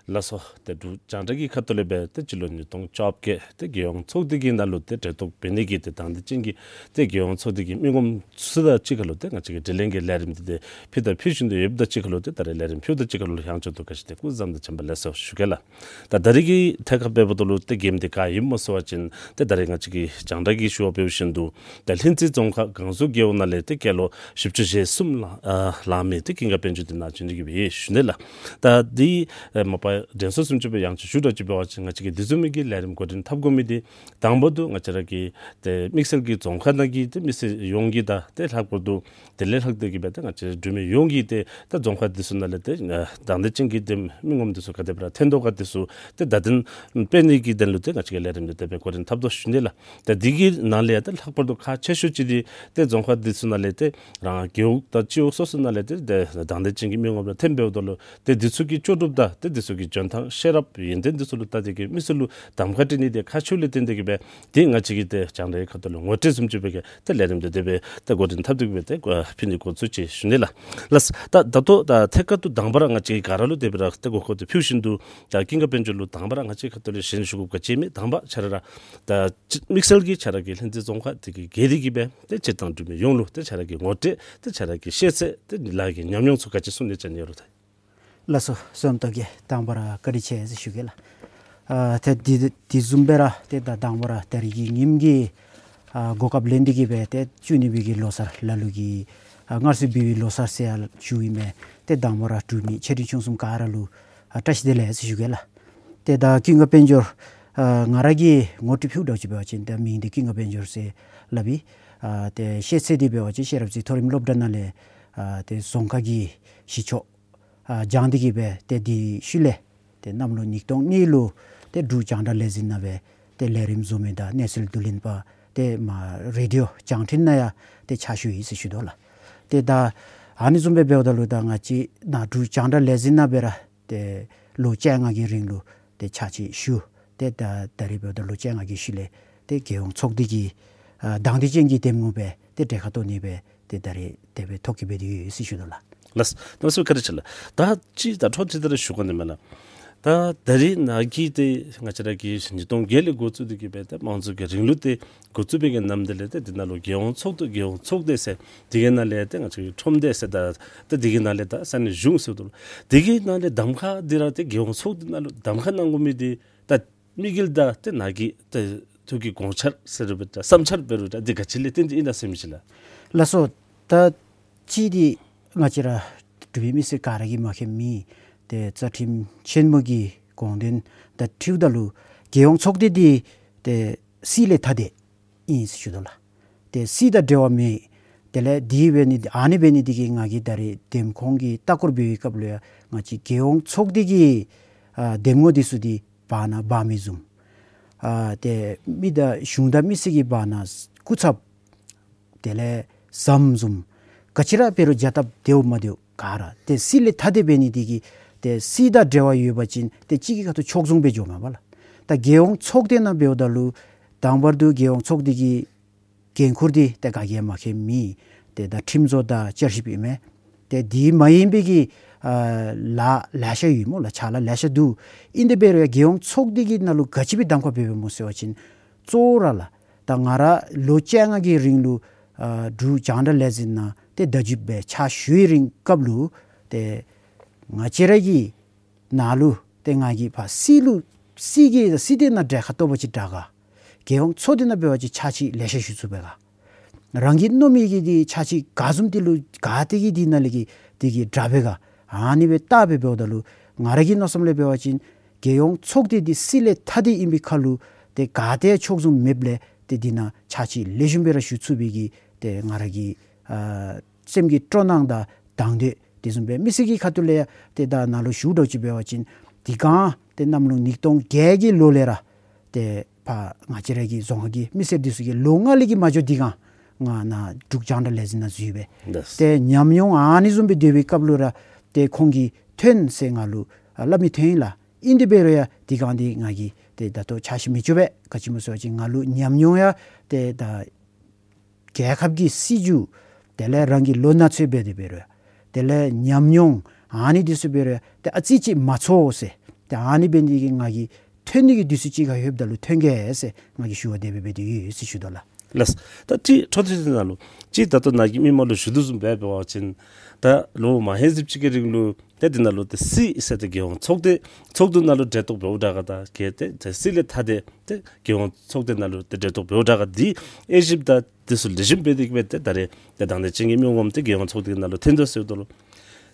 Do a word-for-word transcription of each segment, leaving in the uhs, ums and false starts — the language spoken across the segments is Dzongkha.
ལགས་སོ། ཏེ་འབྲུག་རྒྱང་བསྒྲགས་ཀྱི་ཁ་ཐུག་ལས་སྦེ་ཏེ་སྤྱི་ལོ་ཉིས་སྟོང་བཅོ་བརྒྱད་ཏེ་རྒྱལ་ཡོངས་ཚོགས་སྡེ་གི་ནང་ལུ་ཏེ་གྲལ་གཏོགས་འབད་ནི་གི་ཏེ་དང་འདོད་ཅན་གྱི་ཏེ་རྒྱལ་ཡོངས་ཚོགས་སྡེ་གི་མི་ངོམ་ཚུ་དང་གཅིག་ཁར་ལུ་ཏེ་ང་བཅས་ཀྱི་དྲི་ལན་གྱི་ལས་རིམ་འདི་ཏེ་ཕུལ་དང་ཕུལ་བཞིན་དུ་ཡོདཔ་དང་གཅིག་ཁར་ལུ་ཏེ་ད་རེས་ལས་རིམ་ཕུལཝ་དང་གཅིག་ཁར་ལུ་ཡང་བསྐྱར་དུ་བཀྲིན་ཆེ་ཏེ་སྐུ་གཟུགས་བཟང་དང་བྱོན་པ་ལེགས་སོ་ཞུ་གེ་ལགས། ད་ད་རེས་ཀྱི་ཐད་ཁར་འབདཝ་ད་ལུ་ཏེ་གནད་དོན་འདི་ག་ཨིནམ་སྨོ་ཟེར་བ་ཅིན་ཏེ་ད་རེས་ང་བཅས་ཀྱི་རྒྱང་བསྒྲགས་ཀྱིས་ཞུ་བ་འབད་བཞིན་དུ་ད་ལྷུན་རྩེ་རྫོང་ཁག་སྒང་ཟུར་རྒེད་འོག་ནང་ལས་ཏེ་སྐྱེས་ལོ་བཞི་བཅུ་ཞེ་གསུམ་ལང་ཨ་ལང་མི་ཏེ་ཀུན་དགའ་དཔལ་འབྱོར་འདི་ནཱ་བྱོན་ཏེ་གིས་སྦེ་ཡོད་ཞུ་ནི་ལགས། ད་འདི་ཨེ་མ་པ་དྲན་གསོ་བཟུམ་ཅིག་སྦེ་ཡང་ཅིག་ཞུ་དགོཔ་ཅིག་འབད་བ་ཅིན་ང་བཅས་ཀྱིས་འདི་བཟུམ་མའི་གི་ལས་རིམ་འགོ་འདྲེན་འཐབ་དགོ་མི་འདི་དང་པ་དུ་ང་བཅས་ར་གི་ཏེ་དམིགས་བསལ་གྱི་རྫོང་ཁག་ནང་གི་ཏེ་མི་སེར་ཡོངས་ཀྱིས་དང་ཏེ་ལྷག་པར་དུ་དེ་ལས་ལྷག་སྟེ་གིས་སྦེ་ཏེ་ང་བཅས་འབྲུག་མི་ཡོངས་ཀྱིས་ཏེ་ད་རྫོང་ཁག་འདི་ཚུ་ནང་ལས་ཏེ་ཨ་དང་འདོད་ཅན་གྱི་ཏེ་མི་ངོམ་འདི་ཚུ་ག་དེ་སྦེ་ར་ཐོན་དོ་ག་འདི་ཚུ་ཏེ་བརྡ་དོན་སྤེལ་ནི་གི་དོན་ལུ་ཏེ་ང་བཅས་ཀྱིས་ལས་རིམ་འདི་དེ་སྦེ་འགོ་འདྲེན་འཐབ་དོ་ཞུ་ནི་ལགས། ཏེ་འདི་གི་ནང་ལས་ཡང་ཏེ་ལྷག་པར་དུ་ཁག་ཆེ་ཤོས་ཅིག་འདི་ཏེ་རྫོང་ཁག་འདི་ཚུ་ནང་ལས་ཏེ་རང་རྒེད་འོག་དང་སྤྱི་འོག་སོ་སོ་ནང་ལས་ཏེ་ཏེ་དང་འདོད་ཅན་གྱི་མི་ངོམ་ར་ཐོནམ་འབདཝ་ད་ལུ་ཏེ་འདི་ཚུ་གི་ལྕོགས་གྲུབ་དང་ཏེ་འདི་ཚུ་གི་འཇོན་ཐང་ཤེས་རབ་ཡོན་ཏན་འདི་ཚུ་ལུ་བལྟ་སྟེ་གིས་མི་ཚུ་ལུ་གདམ་ཁ་སྤྲོད་ནི་འདི་ཁག་ཆེཝ་ལས་བརྟེན་ཏེ་གིས་སྦེ་ཏེ་ང་བཅས་ཀྱིས་ཏེ་རྒྱང་བསྒྲགས་ཁ་ཐུག་ལུ་ངོ་སྤྲོད་བཟུམ་ཅིག་སྦེ་གིས་ཏེ་ལས་རིམ་འདི་དེ་སྦེ་ཏེ་འགོ་འདྲེན་འཐབ་སྟེ་གིས་སྦེ་ཏེ་ཨ་ཕུལ་ནི་འགོ་བཙུགས་ཅི་ཞུ་ནི་ལགས། ལགས། ད་ད་ལྟོ་ད་ཐད་ཀར་དུ་དང་པ་ར་ང་བཅས་ག་ར་ལུ་དེ་སྦེ་ར་ཏེ་གོ་སྐབས་འདི་ཕུལ་བཞིན་དུ་ད་ཀུན་དགའ་དཔལ་འབྱོར་ལུ་དང་པ་ར་ང་བཅས་ཁ་ཐུག་ལས་ཞུ་ནི་ཞུ་དགོཔ་ག་ཅི་མེད། དང་པ་ཁྱོད་ར་ར་ད་དམིགས་བསལ་གྱིས་ཁྱོད་ར་གི་ལྷུན་རྩེ་རྫོང་ཁག་འདི་གི་གི་འདི་གིས་སྦེ་ཏེ་སྤྱིར་བཏང་འབྲུག་མི་ཡོངས་ལུ་ཏེ་ཁྱོད་ར་གི་ངོ་སྤྲོད་ཏེ་ཁྱོད་ར་གི་ཤེས་ཚད་ཏེ་ལཱ་གི་ཉམས་མྱོང་ཚུ་ག་ཅི་གསུང་ནི་ཅིན་ཡོད་རུང་ད། ལགས་སོ། བསོད་ནམས་རྟོགས་རྒྱས། དང་པ་ར་བཀའ་དྲིན་ཆེ་ཟེར་ཞུ་གེ་ལགས། ཨ་ཏེ་འདི་འདི་བཟུམ་སྦེ་ར་ཏེ་ད་དང་པ་ར་ད་རིས་ཀྱི་ཉིནམ་གྱི་ཨ་གོ་སྐབས་ལེན་ཏེ་གིས་སྦེ་ཏེ་བཅུ་གཉིས་པའི་གི་ལོ་གསར་ལ་ལུ་གིས་ཨ་སྔར་སྲོལ་འབད་བའི་ལོ་གསར་ཟེར་ཡང་ཞུཝ་ཨིན་མས། ཏེ་དང་པ་ར་འབྲུག་མི་ཆེ་འབྲིང་ཆུང་གསུམ་ག་ར་ལུ་ཨ་བཀྲ་ཤིས་བདེ་ལེགས་ཟེར་ཞུ་གེ་ལགས། ཏེ་ད་ཀུན་དགའ་དཔལ་འབྱོར་ཨ་ང་ར་གི་ངོ་སྤྲོད་ཕུལཝ་འདྲཝ་ཅིག་འབད་བ་ཅིན་ཏེ་མིང་འདི་ཀུན་དགའ་དཔལ་འབྱོར་ཟེར་སླབ་ཨིན། ཨ་ཏེ་ཤེས་ཚད་འདི་འབད་བ་ཅིན་ཤེས་རབ་རྩེ་མཐོ་རིམ་སློབ་གྲྭ་ནང་ལས་ཨ་ཏེ་རྫོང་ཁ་གི་གཞི་ཕྱོགས་ཨ་སྦྱངས་ཏེ་གིས་སྦེ་ཏེ་དེའི་ཤུལ་ལས་ཏེ་གནམ་ལོ་ཉིས་སྟོང་གཉིས་ལུ་ཏེ་འབྲུག་རྒྱང་བསྒྲགས་ལས་འཛིན་ནང་སྦེ་ཏེ་ལས་རིམ་བཟོ་མི་དང་གནས་ཚུལ་བསྡུ་ལེན་པ་ཏེ་མ་རེ་ཌི་ཡོ་རྒྱང་འཕྲིན་ནང་ཡང་ཏེ་ཕྱག་ཞུ་ཡི་ཟེར་ཞུ་དོ་ལགས། ཏེ་ད་ཨ་ནི་བཟུམ་སྦེ་འབདཝ་ད་ལུ་ད་ང་བཅས་ནཱ་འབྲུག་རྒྱང་བསྒྲགས་ལས་འཛིན་ནང་སྦེ་ར་ཏེ་ལོ་བཅོ་ལྔ་གི་རིང་ལུ་ཏེ་ཕྱག་ཕྱིད་ཞུ། ཏེ་ད་ད་རིས་འབདཝ་ད་ལོ་བཅོ་ལྔ་གི་ཤུལ་ལས་ཏེ་རྒྱལ་ཡོངས་ཚོགས་སྡེ་གི་ཨ་དང་འདོད་ཅན་གྱི་འདེམས་ངོ་སྦེ་ཏེ་གྲལ་ཁར་གཏོགས་ནི་སྦེ་ཏེ་ད་རིས་དེ་སྦེ་ཐོབ་གེ་སྦེ་འདི་ཡོད་ཟེར་ཞུ་དོ་ལགས། ལགས། གནམ་མེད་ས་མེད་བཀའ་དྲིན་ཆེ་ལགས། ད་ཅི་ད་འཕྲོ་མཐུད་དེ་ར་ཞུ་དགོ་ནི་མས་ལགས། ད་ད་རིས་ནཱ་གི་ཏེ་ང་བཅས་ར་གི་ཉིས་སྟོང་བརྒྱད་ལས་འགོ་བཙུགས་ཏེ་གིས་སྦེ་ཏེ་དམངས་གཙོ་གི་རིང་ལུགས་འདི་འགོ་བཙུགས་པའི་གི་ནམ་དེ་ལས་ཏེ་འདི་ནང་ལུ་རྒྱལ་ཡོངས་ཚོགས་འདུ་རྒྱལ་ཡོངས་ཚོགས་སྡེ་ཟེར་འདི་གི་ནང་ལས་ཏེ་ང་བཅས་ཀྱི་ཁྲོམ་སྡེ་ཟེར་ད་ཏེ་འདི་གི་ནང་ལས་ད་ས་གནས་གཞུང་ཟེར་དོ་ལགས། འདི་གི་ནང་ལས་གདམ་ཁ་འདི་ར་ཏེ་རྒྱལ་ཡོངས་ཚོགས་སྡེ་ནང་ལུ་གདམ་ཁ་གནང་དགོ་མི་འདི་ད་དམིགས་ཡུལ་དང་ཏེ་ནཱ་གི་ཏེ་ཐུགས་ཀྱི་དགོངས་འཆར་ཟེར་རུང་འབད་རུང་བསམ་འཆར་འབད་རུང་འདི་ག་ཅི་ལས་བརྟེན་ཏེ་ཨིན་ན་ཟེར་མི་ཅིག་ལགས། ལགས་སོ། ད་ཅི་འདི་ང་བཅས་ར་འབྲུག་པའི་མི་སེར་ག་ར་གིས་མ་མཁྱེནམ་མེད། ཏེ་རྩ་ཁྲིམས་ཆེན་མོ་གི་དགོངས་དོན་དང་འཁྲིལཝ་ད་ལུ་རྒྱལ་ཡོངས་ཚོགས་སྡེ་འདི་ཏེ་སྲིད་ལས་ཐ་དད་ཨིན་ཟེར་ཞུ་དོ་ལགས། ཏེ་སྲིད་དང་འབྲེལ་བ་མེད། དེ་ལས་འདི་འབད་ནི་ཨ་ནི་འབད་ནི་འདི་གིས་ང་གིས་ད་རིས་འདེམས་ཁོངས་ཀྱི་ལྟ་སྐོར་འབད་བའི་སྐབས་ལུ་ཡང་ང་བཅས་རྒྱལ་ཡོངས་ཚོགས་སྡེ་གི་ཨ་འདེམས་ངོ་འདི་ཚུ་འདི་བར་ན་འབག་མི་བཟུམ། ཨ་ཏེ་མི་དང་གཞུང་དང་མི་སེར་གྱི་བར་ན་སྐུ་ཚབ་དེ་ལས་ཟམ་བཟུམ་ག་ཅི་ར་འབད་རུང་བྱ་སྟབས་བདེཝ་མ་བདེཝ་ག་ར་ཏེ་སྲིད་ལས་ཐ་དད་འབད་ནི་འདི་གིས་ཏེ་སྲིད་དང་འབྲེལ་བ་ཡོད་པ་ཅིན་ཏེ་གཅིག་གི་ཁ་ཐུག་ཕྱོགས་མཚུངས་སྦེ་འགྱོཝ་མས་པ་ལགས། ད་རྒྱལ་ཡོངས་ཚོགས་སྡེ་ནང་འབདཝ་ད་ལུ་དང་པར་དུ་རྒྱལ་ཡོངས་ཚོགས་སྡེ་གི་འགན་ཁུར་འདི་ཏེ་ག་གིས་ཡང་མ་མཁྱེནམ་མེད། ཏེ་ད་ཁྲིམས་བཟོ་དང་བསྐྱར་ཞིབ་ཨིན་མས། ཏེ་འདི་མ་ཡིན་པའི་གི་ཨ་ལཱ་ལེ་ཤ་ཡོད་སྨོ་ལགས། ཕྱག་ལཱ་ལེ་ཤ་འདུག། ཨིན་དེ་འབད་རུང་ཡང་རྒྱལ་ཡོངས་ཚོགས་སྡེ་གི་ནང་ལུ་ག་ཅི་སྦེ་གདམ་ཁ་འབད་འབདཝ་སྨོ་ཟེར་བ་ཅིན་གཙོ་བོ་ར་ལགས་ད་ང་ར་ལོ་བཅོ་ལྔ་གི་རིང་ལུ་ཨ་འབྲུག་རྒྱང་བསྒྲགས་ལས་འཛིན་ནང་ཏེ་བརྡ་བརྒྱུདཔ་སྦེ་ཕྱག་ཞུ་བའི་རིང་སྐབས་ལུ་ཏེ་ང་བཅས་ར་གི་ནང་ལུ་ཏེ་ང་གིས་ཕར་སྲིད་ལུ་སྲིད་ཀྱི་སྲིད་དེ་ནང་གྲལ་ཁར་གཏོགས་པ་ཅིན་དྲག་ག། རྒྱལ་ཡོངས་ཚོགས་སྡེ་ནང་འབད་བ་ཅིན་ཕྱག་ཕྱིད་ལེ་ཤ་ཞུ་ཚུགས་པས་ག། རང་གིས་མནོ་མི་གི་འདི་ཕྱག་ཕྱིད་ག་བཟུམ་འདི་ལུ་ག་ཏེ་གིས་འདི་ནང་ལས་ཀྱི་འདི་གིས་དྲག་པས་ག། ཨ་ནི་སྦེ་བལྟ་སྦེ་འབདཝ་ད་ལུ་ང་ར་གི་མནོ་བསམ་ལས་འབད་བ་ཅིན་རྒྱལ་ཡོངས་ཚོགས་སྡེ་འདི་སྲིད་ལས་ཐ་དད་ཨིན་པའི་ཁར་ལུ་ཏེ་ག་ཏེ་ཕྱོགས་མཚུངས་མེདཔ་ལས་ཏེ་འདི་ནང་ཕྱག་ཕྱིད་ལེགས་ཤོམ་སྦེ་ར་ཞུ་ཚུགས་པའི་གི་ཏེ་ང་ར་གི་ཨ་སེམས་ཀྱི་སྤྲོ་སྣང་དང་དང་འདོད་དེ་བཟུམ་སྦེ་མི་སེར་གྱི་ཁ་ཐུག་ལས་ཡང་ཏེ་ད་ནཱ་ལུ་ཞུཝ་འདྲཝ་ཅིག་འབད་བ་ཅིན་འདི་སྒང་ཏེ་གནམ་ལོ་ཉིས་སྟོང་བརྒྱད་ཀྱི་ལོ་ལས་ར་ཏེ་ཕར་ང་བཅས་ར་གི་རྫོང་ཁག་གི་མི་སེར་འདི་ཚུ་གིས་ལོ་ལྔ་ལས་ཀྱི་མ་འགྱོ་འདི་སྒང་ང་ནཱ་འབྲུག་རྒྱང་བསྒྲགས་ལས་འཛིན་ནང་འཛུལ་སྦེ་ལགས། ཏེ་ཉམས་མྱོང་ཨ་ནི་བཟུམ་སྦེ་སྡོད་པའི་སྐབས་ལུ་ར་ཏེ་ཁོང་གིས་ཐོན་ཟེར་ང་ལུ་ཨ་སླབ་མི་ཐོན་ཡི་ལགས། ཨིན་དེ་འབད་རུང་ཡང་འདི་སྒང་འདི་ང་གིས་ཏེ་ད་ལྟོ་ཕྱག་ཞུ་མི་བཅུག་པས། ག་ཅི་སྨོ་ཟེར་བ་ཅིན་ང་ལུ་ཉམས་མྱོང་ཡང་ཏེ་ད་རྒྱལ་ཁབ་ཀྱི་སྲིད་བྱུས་དེ་ལས་རང་གི་ལོ་ན་ཚོད་འབད་དེ་འབད་རུང་དེ་ལས་ཉམས་མྱོང་ཨ་ནི་འདི་ཚུ་འབད་རུང་ཏེ་ཨ་ཙི་ཅིག་མ་ཚོར་ཟེར་ ཏེ་ཨ་ནི་འབད་ནི་འདི་གིས་ང་གིས་ཐོན་ནི་གི་དུས་ཚོད་ཅིག་ཁར་ལྷོདཔ་ད་ལུ་ཐོན་གེ་ཟེར་ང་གིས་ཞུ་བ་དེ་སྦེ་འབད་དེ་ཡོད་ཟེར་ཞུ་དོ་ལགས། ལགས། ད་ཅིག་འཕྲོ་མཐུད་དེ་ནཱ་ལུ་ཅིག་ད་ལྟོ་ནཱ་གིས་མི་མང་ལུ་ཞུ་དོ་བཟུམ་སྦེ་འབད་བ་ཅིན་ད་ལོ་མ་ཧེ་བཞི་བཅུ་གི་རིང་ལུ་ཏེ་འདི་ནང་ལུ་ཏེ་སྲིད་ཟེར་ཏེ་རྒྱལ་ཡོངས་ཚོགས་སྡེ་ཚོགས་འདུ་ནང་ལུ་གྲལ་གཏོགས་འབདཝ་དྲག་ག་དང་གལ་ཏེ་ཏེ་སྲིད་ལས་ཐ་དད་ཏེ་རྒྱལ་ཡོངས་ཚོགས་སྡེ་ནང་ལུ་ཏེ་གྲལ་གཏོགས་འབདཝ་དྲག་ག་འདི་དབྱེ་ཞིབ་དང་འདི་ཚུ་ལེགས་ཤོམ་འབད་དེ་གིས་སྦེ་ཏེ་ད་རེས་ཏེ་དང་འདོད་ཅན་གྱི་མི་ངོམ་ཏེ་རྒྱལ་ཡོངས་ཚོགས་སྡེ་ནང་ལུ་ཐོན་དོ་ཟེརཝ་ད་ལུ་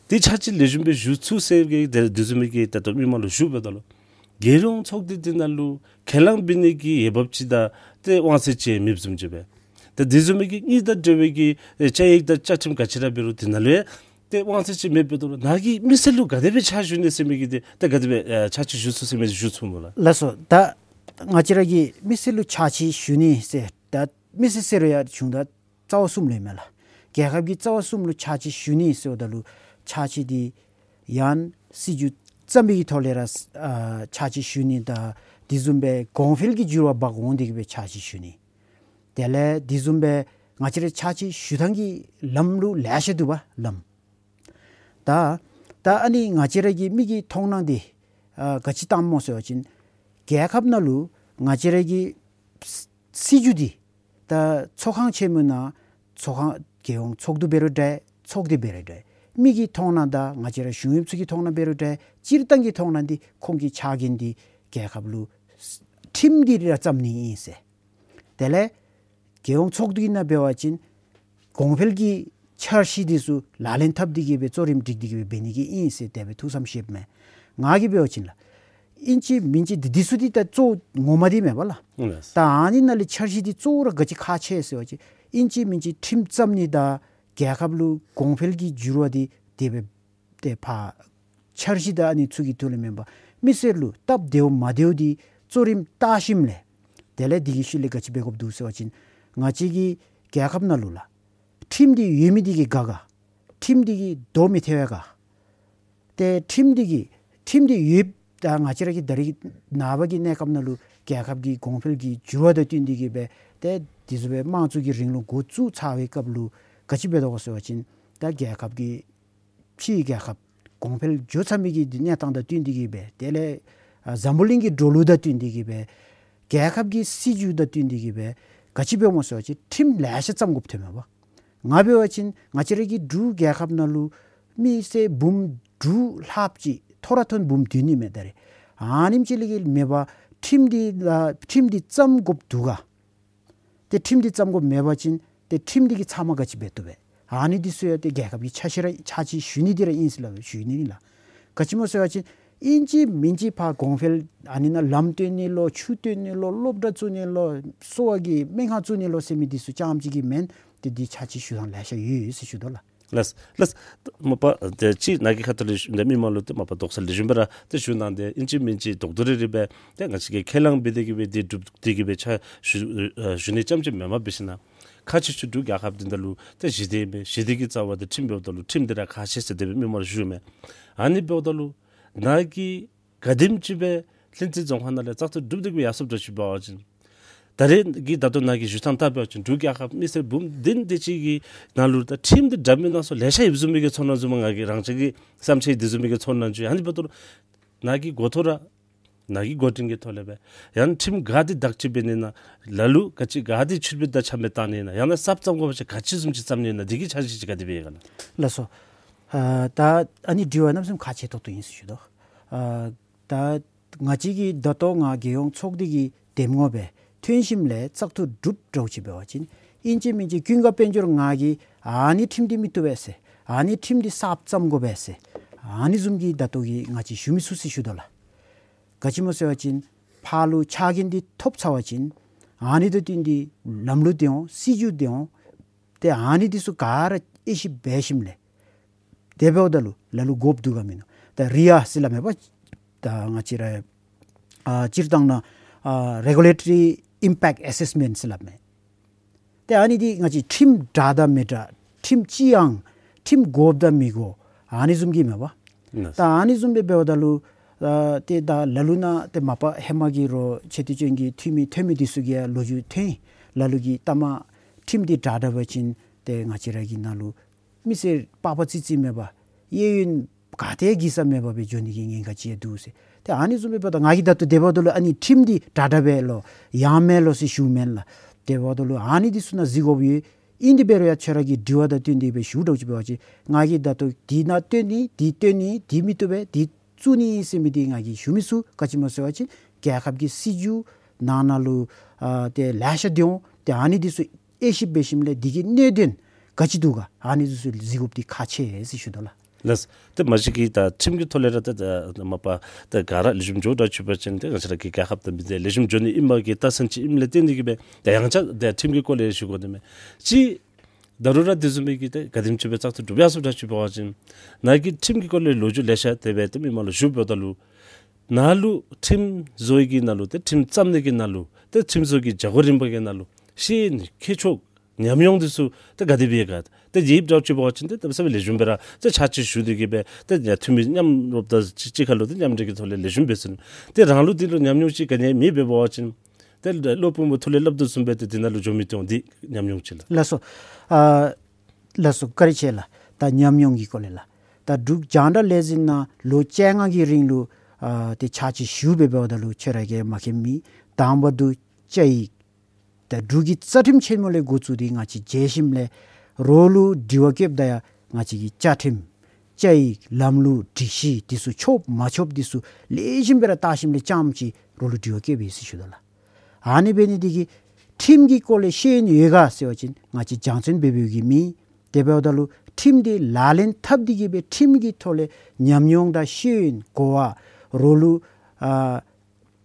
འདི་ཕྱག་ཕྱིད་ལེགས་ཤོམ་སྦེ་ཞུ་ཚུགས་ཟེར་གི་ཏེ་འདི་བཟུམ་མའི་གི་ད་ལྟོ་མི་མང་ལུ་ཞུཝ་ད་ལུ་རྒྱལ་ཡོངས་ཚོགས་སྡེ་འདི་ནང་ལུ་ཁས་བླངས་འབད་ནི་གི་འོས་འབབ་ཅིག་དང་ཏེ་དབང་ཚད་ཅིག་མེདཔ་བཟུམ་ཅིག་སྦེ། ཏེ་འདི་བཟུམ་མའི་གི་དངུལ་དང་འབྲེལ་བའི་གི་ཨེ་བཅའ་ཡིག་དང་བཅའ་ཁྲིམས་ག་ཅི་ར་འབད་རུང་འདི་ནང་ལུ་ཡང་ཏེ་དབང་ཚད་ཅིག་མེདཔ་འབད་དོ་རུང་ནཱ་གིས་མི་སེར་ལུ་ག་དེ་སྦེ་ཕྱག་ཞུ་ནི་ཟེར་མི་གི་འདི་ཏེ་ག་དེ་སྦེ་ཨེ་ཕྱག་ཕྱིད་ཞུ་ཚུགས་ཟེར་མི་ཞུ་ཚུགས་སྨོ་ལགས། ལགས་སོ། ད་ང་བཅས་ར་གིས་མི་སེར་ལུ་ཕྱག་ཕྱིད་ཞུ་ནི་ཟེར་ད་མི་སེར་ཟེར་རུང་ཡང་གཞུང་དང་རྩ་བ་གསུམ་ལུ་ཨིན་མས་ལགས། རྒྱལ་ཁབ་ཀྱི་རྩ་བ་གསུམ་ལུ་ཕྱག་ཕྱིད་ཞུ་ནི་ཟེརཝ་ད་ལུ་ཕྱག་ཕྱིད་འདི་ཡང་སྲིད་བྱུས་བརྩམ་པའི་གི་ཐོག་ལས་ར་ཨ་ཕྱག་ཕྱིད་ཞུ་ནི་དང་འདི་བཟུམ་སྦེ་གོང་འཕེལ་གྱི་འགྱུར་བ་འབག་འོང་སྟེ་གིས་སྦེ་ཕྱག་ཕྱིད་ཞུ་ནི། དེ་ལས་འདི་བཟུམ་སྦེ་ང་བཅས་ར་ཕྱག་ཕྱིད་ཞུ་ཐངས་ཀྱི་ལམ་ལུགས་ལེ་ཤ་འདུག་པ་ལགས། ད་ད་ཨ་ནི་ང་བཅས་ར་གི་མི་གི་མཐོང་སྣང་འདི་ཨ་ག་ཅི་བཏངམ་སྨོ་ཟེར་བ་ཅིན་རྒྱལ་ཁབ་ནང་ལུ་ང་བཅས་ར་གི་སྲིད་བྱུས་འདི་ད་ཚོགས་ཁང་ཆེན་མོའི་ནང་ཚོགས་ཁང་རྒྱལ་ཡོངས་ཚོགས་འདུ་འབད་རུང་འདྲ་ཚོགས་སྡེ་འབད་རུང་འདྲ་མི་གི་མཐོང་སྣང་དང་ང་བཅས་ར་གཞུང་གཡོགཔ་ཚུ་གི་མཐོང་སྣང་འབད་རུང་འདྲ་སྤྱིར་བཏང་གི་མཐོང་སྣང་འདི་ཁོང་གི་ཕྱག་འགན་འདི་རྒྱལ་ཁབ་ལུ་ཁྲིམས་འདི་ར་བརྩམ་ནི་ཨིན་ཟེར། དེ་ལས་རྒྱལ་ཡོངས་ཚོགས་འདུའི་ནང་འབད་བ་ཅིན་གོང་འཕེལ་གྱི་འཆར་གཞི་འདི་ཚུ་ལག་ལེན་འཐབ་སྟེ་གིས་སྦེ་གཙོ་རིམ་སྒྲིག་སྟེ་གིས་སྦེ་འབད་ནི་གི་ཨིན་ཟེར་དེ་སྦེ་ཐུགས་བསམ་བཞེསཔ་མས། ང་གིས་འབད་བ་ཅིན་ལགས་ཨིན་ཅི་མིན་ཅི་འདི་འདི་ཚུ་འདི་ད་གཙོ་བོ་ངོ་མ་འདི་མེན་པ་ལགས། ཨིན་ལགས། ད་ཨ་ནི་ནང་ལས་འཆར་གཞི་འདི་གཙོ་བོ་ར་ག་ཅི་ཁག་ཆེ་ཟེར་བ་ཅིན་ཨིན་ཅི་མིན་ཅི་ཁྲིམས་བརྩམ་ནི་དང་རྒྱལ་ཁབ་ལུ་གོང་འཕེལ་གྱི་འགྱུར་བ་འདི་དེ་སྦེ་ཏེ་ཕར་འཆར་གཞི་དང་ཨ་ནི་ཚུ་གི་ཐོག་ལས་མེན་པར་མི་སེར་ལུ་སྟབས་བདེཝ་མ་བདེཝ་འདི་གཙོ་རིམ་བལྟ་ཞིནམ་ལས་དེ་ལས་འདི་གི་ཤུལ་ལས་ག་ཅི་འབད་དགོཔ་འདུག་ཟེར་བ་ཅིན་ང་བཅས་ཀྱི་རྒྱལ་ཁབ་ནང་ལུ་ལགས་ཁྲིམས་འདི་ཡོད་མི་འདི་གིས་དགའ་དགའ། ཁྲིམས་འདི་གིས་དོ་མི་ཐལ་བས་དགའ། ཏེ་ཁྲིམས་འདི་གིས་ཁྲིམས་འདི་ཡོདཔ་ད་ང་བཅས་ར་གི་ད་རིས་ནངས་པ་གི་གནས་སྐབས་ནང་ལུ་རྒྱལ་ཁབ་ཀྱི་གོང་འཕེལ་གྱི་འགྱུར་བ་དང་བསྟུན་ཏེ་གིས་སྦེ་ཏེ་འདི་ཚུ་སྦེ་དམངས་གཙོ་གི་རིང་ལུགས་འགོ་བཙུགས་ཚར་བའི་སྐབས་ལུ་ག་ཅི་འབད་དོ་ག་ཟེར་བ་ཅིན་ད་རྒྱལ་ཁབ་ཀྱི་ཕྱིའི་རྒྱལ་ཁབ་གོང་འཕེལ་འགྱོ་ཚར་མི་གི་གནས་སྟངས་དང་བསྟུན་ཏེ་གིས་སྦེ་དེ་ལས་ཨ་འཛམ་བུ་གླིང་གི་འགྲོ་ལུགས་དང་བསྟུན་ཏེ་གིས་སྦེ་རྒྱལ་ཁབ་ཀྱི་སྲིད་བྱུས་དང་བསྟུན་ཏེ་གིས་སྦེ་ག་ཅི་འབདཝ་སྨོ་ཟེར་བ་ཅིན་ཁྲིམས་ལེ་ཤ་བརྩམ་དགོཔ་ཐོནམ་མས་པ། ང་འབད་བ་ཅིན་ང་བཅས་ར་གི་འབྲུག་རྒྱལ་ཁབ་ནང་ལུ་མི་སེར་འབུམ་དྲུག་ལྷགཔ་ཅིག་ཐོ་ར་ཐོན་འབུམ་བདུན་ཨིན་མས་ད་རེས། ཨ་ནེམ་ཅིག་ལས་གི་མེད་པར་ཁྲིམས་འདི་ལ་ཁྲིམས་འདི་བརྩམ་དགོཔ་འདུག་ག། ཏེ་ཁྲིམས་འདི་བརྩམ་དགོཔ་མེད་པ་ཅིན་ཏེ་ཁྲིམས་འདི་གིས་ཚབ་མ་ག་ཅི་འབད་བཏུབ་པས། ཨ་ནི་འདི་ཚུ་ཡང་ཏེ་རྒྱལ་ཁབ་ཀྱི་ཕྱག་ཕྱིད་ར་ཕྱག་ཕྱིད་ཞུ་ནི་འདི་ར་ཨིན་ཟེར་སླབ་ཞུ་ནི་ཨིན་ལགས། ག་ཅི་སྨོ་ཟེར་བ་ཅིན་ཨིན་ཅི་མིན་ཅི་ཕར་གོང་འཕེལ་ཨ་ནི་ནང་ལམ་བཏོན་ནི་ལོ་ཆུ་བཏོན་ནི་ལོ་སློབ་གྲྭ་བཙུགས་ནི་ལོ་གསོ་བ་གི་སྨན་ཁང་བཙུགས་ནི་ལོ་ཟེར་མི་འདི་ཚུ་རྐྱངམ་ཅིག་གིས་མེན། ཏེ་འདི་ཕྱག་ཕྱིད་ཞུ་ཐངས་ལེ་ཤ་ཡོད་ཡོད་ཟེར་ཞུ་དོ་ལགས། ལགས་ལགས། མ་པ་ཏེ་ཅིག་ནཱ་གི་ཁ་ཐུག་ལས་ཞུ་ནི་མི་མང་ལུ་ཏེ་མ་པ་དོགས་སེལ་ལེགས་ཤོམ་སྦེ་ར་ཏེ་ཞུ་གནང་སྟེ་ཨིན་ཅི་མིན་ཅི་དོག་དོག་རེ་རེ་སྦེ་ཏེ་ང་བཅས་ཀྱིས་ཁས་བླངས་འབད་དེ་གིས་སྦེ་འདི་སྒྲུབ་སྟེ་གིས་སྦེ་ཕྱག་ཞུ་ཨ་ཞུ་ནི་རྐྱངམ་ཅིག་མེན་པར་འབད་ཞིན་ན་ཁག་ཆེ་ཤོས་འབྲུག་རྒྱལ་ཁབ་འདི་ནང་ལུ་ཏེ་ཞི་བདེ་མས། ཞི་བདེ་གི་རྩ་བ་འདི་ཁྲིམས་འབདཝ་ད་ལུ་ཁྲིམས་འདི་ར་ཁག་ཆེ་ཟེར་དེ་སྦེ་མི་མང་ལུ་ཞུཝ་མས། ཨ་ནི་འབདཝ་ད་ལུ་ནཱ་གིས་ག་དེམ་ཅིག་སྦེ་ལྷུན་རྩེ་རྫོང་ཁག་ནང་ལས་བཙག་འཐུ་གྲུབ་སྟེ་གིས་ཡར་སོངམ་འདྲཝ་ཅིག་འབད་བ་ཅིན་ད་རེས་ཀྱི་ད་ལྟོ་ནཱ་གིས་ཞུ་ཐངས་བལྟ་བ་ཅིན་འབྲུག་རྒྱལ་ཁབ་མི་སེར་འབུམ་བདུན་དེ་ཅིག་གི་ནང་ལུ་ད་ཁྲིམས་འདི་འདྲ་མིན་སྣ་ཚོགས་ལེ་ཤ་ཡོདཔ་བཟུམ་མའི་གི་ཚོར་སྣང་བཟུམ་ང་གི་རང་ཅག་གི་བསམ་འཆར་འདི་བཟུམ་མའི་གི་ཚོར་སྣང་བྱུང་ཡི། ཨ་ནི་འབདཝ་ད་ལུ་ནཱ་གི་འགོ་ཐོག་ར་ནཱ་གི་འགོ་འདྲེན་གྱི་ཐོག་ལས་སྦེ་ཡང་ཁྲིམས་ག་འདི་དག་ཅིག་འབད་ནི་ན་ལ་ལུ་ག་ཅི་ག་འདི་ཆུད་ཟོས་དང་ཆ་མེད་བཏང་ནི་ན་ཡང་ན་གསརཔ་བརྩམ་དགོ་པ་ཅིན་ག་ཅི་བཟུམ་ཅིག་བརྩམ་ནི་ན་འདི་གི་འཆར་གཞི་ཅིག་ག་དེ་སྦེ་ཡོད་ག་ལགས། ལགས་སོ། ཨ་ད་ཨ་ནི་དྲི་བ་གནམ་མེད་ས་མེད་ཁག་ཆེ་ཏོག་ཏོ་ཨིན་ཟེར་ཞུ་དོ། ཨ་ད་ང་བཅས་ཀྱིས་ད་ལྟོ་ང་རྒྱལ་ཡོངས་ཚོགས་སྡེ་གི་འདེམས་ངོ་སྦེ་ཐོན་ཞིནམ་ལས་བཙག་འཐུ་གྲུབ་འདྲཝ་ཅིག་འབད་བ་ཅིན་ཨིན་ཅི་མིན་ཅི་ཀུན་དགའ་དཔལ་འབྱོར་ང་གིས་ཨ་ནི་ཁྲིམས་འདི་མི་བཏུབ་པས་ཟེར་ཨ་ནི་ཁྲིམས་འདི་གསརཔ་བརྩམ་དགོ་པས་ཟེར་ཨ་ནི་བཟུམ་གྱི་ད་ལྟོ་གི་ང་བཅས་ཞུ་མི་ཚུགས་ཟེར་ཞུ་དོ་ལགས། ག་ཅི་སྨོ་ཟེར་བ་ཅིན་ཕར་ལུ་ཕྱག་འགན་འདི་ཐོབ་ཚར་བ་ཅིན་ཨ་ནི་དང་བསྟུན་ཏེ་ལམ་ལུགས་འདི་འོང་སྲིད་བྱུས་འདི་འོང་ཏེ་ཨ་ནི་འདི་ཚུ་ག་ར་དབྱེ་ཞིབ་འབད་ཞིནམ་ལས་དེ་འབདཝ་ད་ལུ་ལ་ལུ་དགོཔ་འདུག་ག་མིན་ནུག། ད་རི་ཡ་ཟེར་སླབ་མས་པ། ད་ང་བཅས་ར་ཨ་སྤྱིར་བཏང་ནང་ཨ་Regulatory Impact Assessment ཟེར་སླབ་མས། ཏེ་ཨ་ནི་འདི་ང་བཅས་ཁྲིམས་དྲག་དང་མི་དྲག་ཁྲིམས་ལྕི་ཡང་ཁྲིམས་དགོཔ་དང་མི་དགོ་ཨ་ནི་བཟུམ་གྱི་མས་པ། ད་ཨ་ནི་བཟུམ་སྦེ་འབདཝ་ད་ལུ་ཨ་ཏེ་ད་ལ་ལུ་ནང་ཏེ་མ་པ་ཧེ་མ་གི་རོགས་ཆེ་བསྟོད་ཅན་གྱི་འཐུས་མི་འཐུས་མི་འདི་ཚུ་གིས་ཡང་ལོ་རྒྱུས་ཐོན་ལ་ལུ་གིས་ལྟ་མ་ཁྲིམས་འདི་དྲག་དྲག་པ་ཅིན་ཏེ་ང་བཅས་ར་གི་ནང་ལུ་མི་སེར་པགས་པ་ཙི་ཙི་མེད་པར་གཡས་གཡོན་ ག་ཏེ་གི་ས་མེད་པར་སྦེ་འགྱོ་ནི་གི་ཉེན་ཁ་ཅིག་ཡང་འདུག་ཟེར། ཏེ་ཨ་ནི་བཟུམ་སྦེ་འབདཝ་ད་ང་གིས་ད་ལྟོ་དེ་འབདཝ་ད་ལུ་ཨ་ནི་ཁྲིམས་འདི་དྲག་དྲག་སྦེ་ལོ་ཡང་མེད་ལོ་ཟེར་ཞུཝ་མེན་ལགས། དེ་འབདཝ་ད་ལུ་ཨ་ནི་འདི་ཚུ་ནང་གཟིགས་དགོཔ་ཡོད། ཨིན་དེ་འབད་རུང་ཡང་ཁྱོད་ར་གི་དྲི་བ་དང་བསྟུན་ཏེ་སྦེ་ཞུ་དྲག་ཅིག་འབད་བ་ཅིན་ང་གིས་ད་ལྟོ་འདི་ནང་བཏོན་ནི་འདི་བཏོན་ནི་འདི་མི་བཏུབ་པས་འདི་བཙུགས་ནི་ཟེར་མི་འདི་ང་གིས་ཞུ་མི་ཚུགས། ག་ཅི་སྨོ་ཟེར་བ་ཅིན་རྒྱལ་ཁབ་ཀྱི་སྲིད་བྱུས་ནང་ན་ལུ་ཨ་ཏེ་ལེ་ཤ་འདི་འོང་། ཏེ་ཨ་ནི་འདི་ཚུ་དབྱེ་ཞིབ་འབད་ཞིནམ་ལས་འདི་གི་གནད་དོན་ག་ཅི་འདུག་ག་ཨ་ནི་འདི་ཚུ་གཟིགས་དགོཔ་འདི་ཁག་ཆེ་ཟེར་ཞུ་དོ་ལགས། ལགས། ཏེ་མ་གཞི་གི་ད་ཁྲིམས་ཀྱི་ཐོག་ལས་ར་ད་ད་མ་པ་ད་ག་ར་ལེགས་ཤོམ་འགྱོ་དྲག་ཅིག་འབད་བ་ཅིན་ཏེ་ང་བཅས་ར་གི་རྒྱལ་ཁབ་དང་མི་སྡེ་ལེགས་ཤོམ་འགྱོ་ནི་ཨིན་པ་གི་རྟགས་མཚན་ཅིག་ཨིནམ་ལས་བརྟེན་ཏེ་གིས་སྦེ་ད་ཡང་བསྐྱར་ད་ཁྲིམས་ཀྱི་སྐོར་ལས་ཞུ་དགོ་ནི་མས། གཅིག་ད་རུང་ར་དེ་བཟུམ་མའི་གི་ཏེ་ག་དེམ་ཅིག་སྦེ་བཙག་འཐུ་གྲུབ་ཡར་སོང་དྲག་ཅིག་འབད་བ་ཅིན་ནཱ་གི་ཁྲིམས་ཀྱི་སྐོར་ལས་ལོ་རྒྱུས་ལེ་ཤ་དེ་སྦེ་ཏེ་མི་མང་ལུ་ཞུ་འབདཝ་ད་ལུ་ནཱ་ལུ་ཁྲིམས་བཟོ་ཡི་གི་ནང་ལུ་ཏེ་ཁྲིམས་བརྩམ་ནི་གི་ནང་ལུ་ཏེ་ཁྲིམས་བཟོ་གི་བྱ་སྒོ་རིམ་པ་གི་ནང་ལུ་ཤེས་ཡོན་མཁས་མཆོག་ཉམས་མྱོང་འདི་ཚུ་ཏེ་ག་དེ་སྦེ་ཡོད་ག། ཏེ་ཡོདཔ་འདྲཝ་ཅིག་འབད་བ་ཅིན་ཏེ་གནམ་མེད་ས་མེད་ལེགས་ཤོམ་སྦེ་ར་ཏེ་ཕྱག་ཕྱིད་ཞུ་སྟེ་གིས་སྦེ་ཏེ་ཡ་འཐུས་མི་མཉམ་རོགས་དང་གཅིག་གཅིག་ཁར་ལུ་ཏེ་མཉམ་འབྲེལ་གྱི་ཐོག་ལས་ལེགས་ཤོམ་འབད་ཚུགས་ནི། ཏེ་རང་ལུ་འདི་ལུ་ཉམས་མྱོང་ཅིག་ག་ནི་ཡང་མེད་པས་འབད་བ་ཅིན་ཏེ་སློབ་དཔོན་པོ་ཐུགས་ལས་སླབ་དོ་བཟུམ་སྦེ་ཏེ་འདི་ནང་ལུ་འགྱོ་མི་བཏུབ་འོང་། འདི་ཉམས་མྱོང་ཅིག་ལགས། ལགས་སོ། ཨ་ལགས་སོ། བཀའ་དྲིན་ཆེ་ལགས། ད་ཉམས་མྱོང་གི་སྐོར་ལས་ལགས། ད་འབྲུག་རྒྱང་བསྒྲགས་ལས་འཛིན་ནང་ལོ་བཅོ་ལྔ་གི་རིང་ལུ་ཨ་ཏེ་ཕྱག་ཕྱིད་ཞུ་སྦེ་འབདཝ་ད་ལུ་ཁྱོད་ར་གིས་མ་མཁྱེན་མི་དང་པ་འདི་བཅའ་ཡིག་ད་འབྲུག་གི་རྩ་ཁྲིམས་ཆེན་མོ་ལས་འགོ་བཙུགས་ཏེ་ང་བཅས་མཇལ་ཞིནམ་ལས་རོགས་ལུ་དྲི་བ་བཀོདཔ་ད་ཡང་ང་བཅས་ཀྱི་བཅའ་ཁྲིམས་བཅའ་ཡིག་ལམ་ལུགས་སྒྲིག་གཞི་འདི་ཚུ་ཆོགཔ་མ་ཆོགཔ་འདི་ཚུ་ལེགས་ཤོམ་སྦེ་ར་བལྟ་ཞིནམ་ལས་རྐྱངམ་ཅིག་རོགས་ལུ་དྲི་བ་བཀོདཔ་ཨིན་ཟེར་ཞུ་དོ་ལགས། ཨ་ནི་འབད་ནི་འདི་གིས་ཁྲིམས་ཀྱི་སྐོར་ལས་ཤེས་ཡོན་ཡོད་ག་ཟེར་བ་ཅིན་ང་བཅས་སྦྱང་བརྩོན་འབད་འབདཝ་གིས་མེད། དེ་འབདཝ་ད་ལུ་ཁྲིམས་འདི་ལག་ལེན་འཐབ་སྟེ་གིས་སྦེ་ཁྲིམས་ཀྱི་ཐོག་ལས་ཉམས་མྱོང་དང་ཤེས་ཡོན་གོ་བ་རོགས་ལུ་ཨ་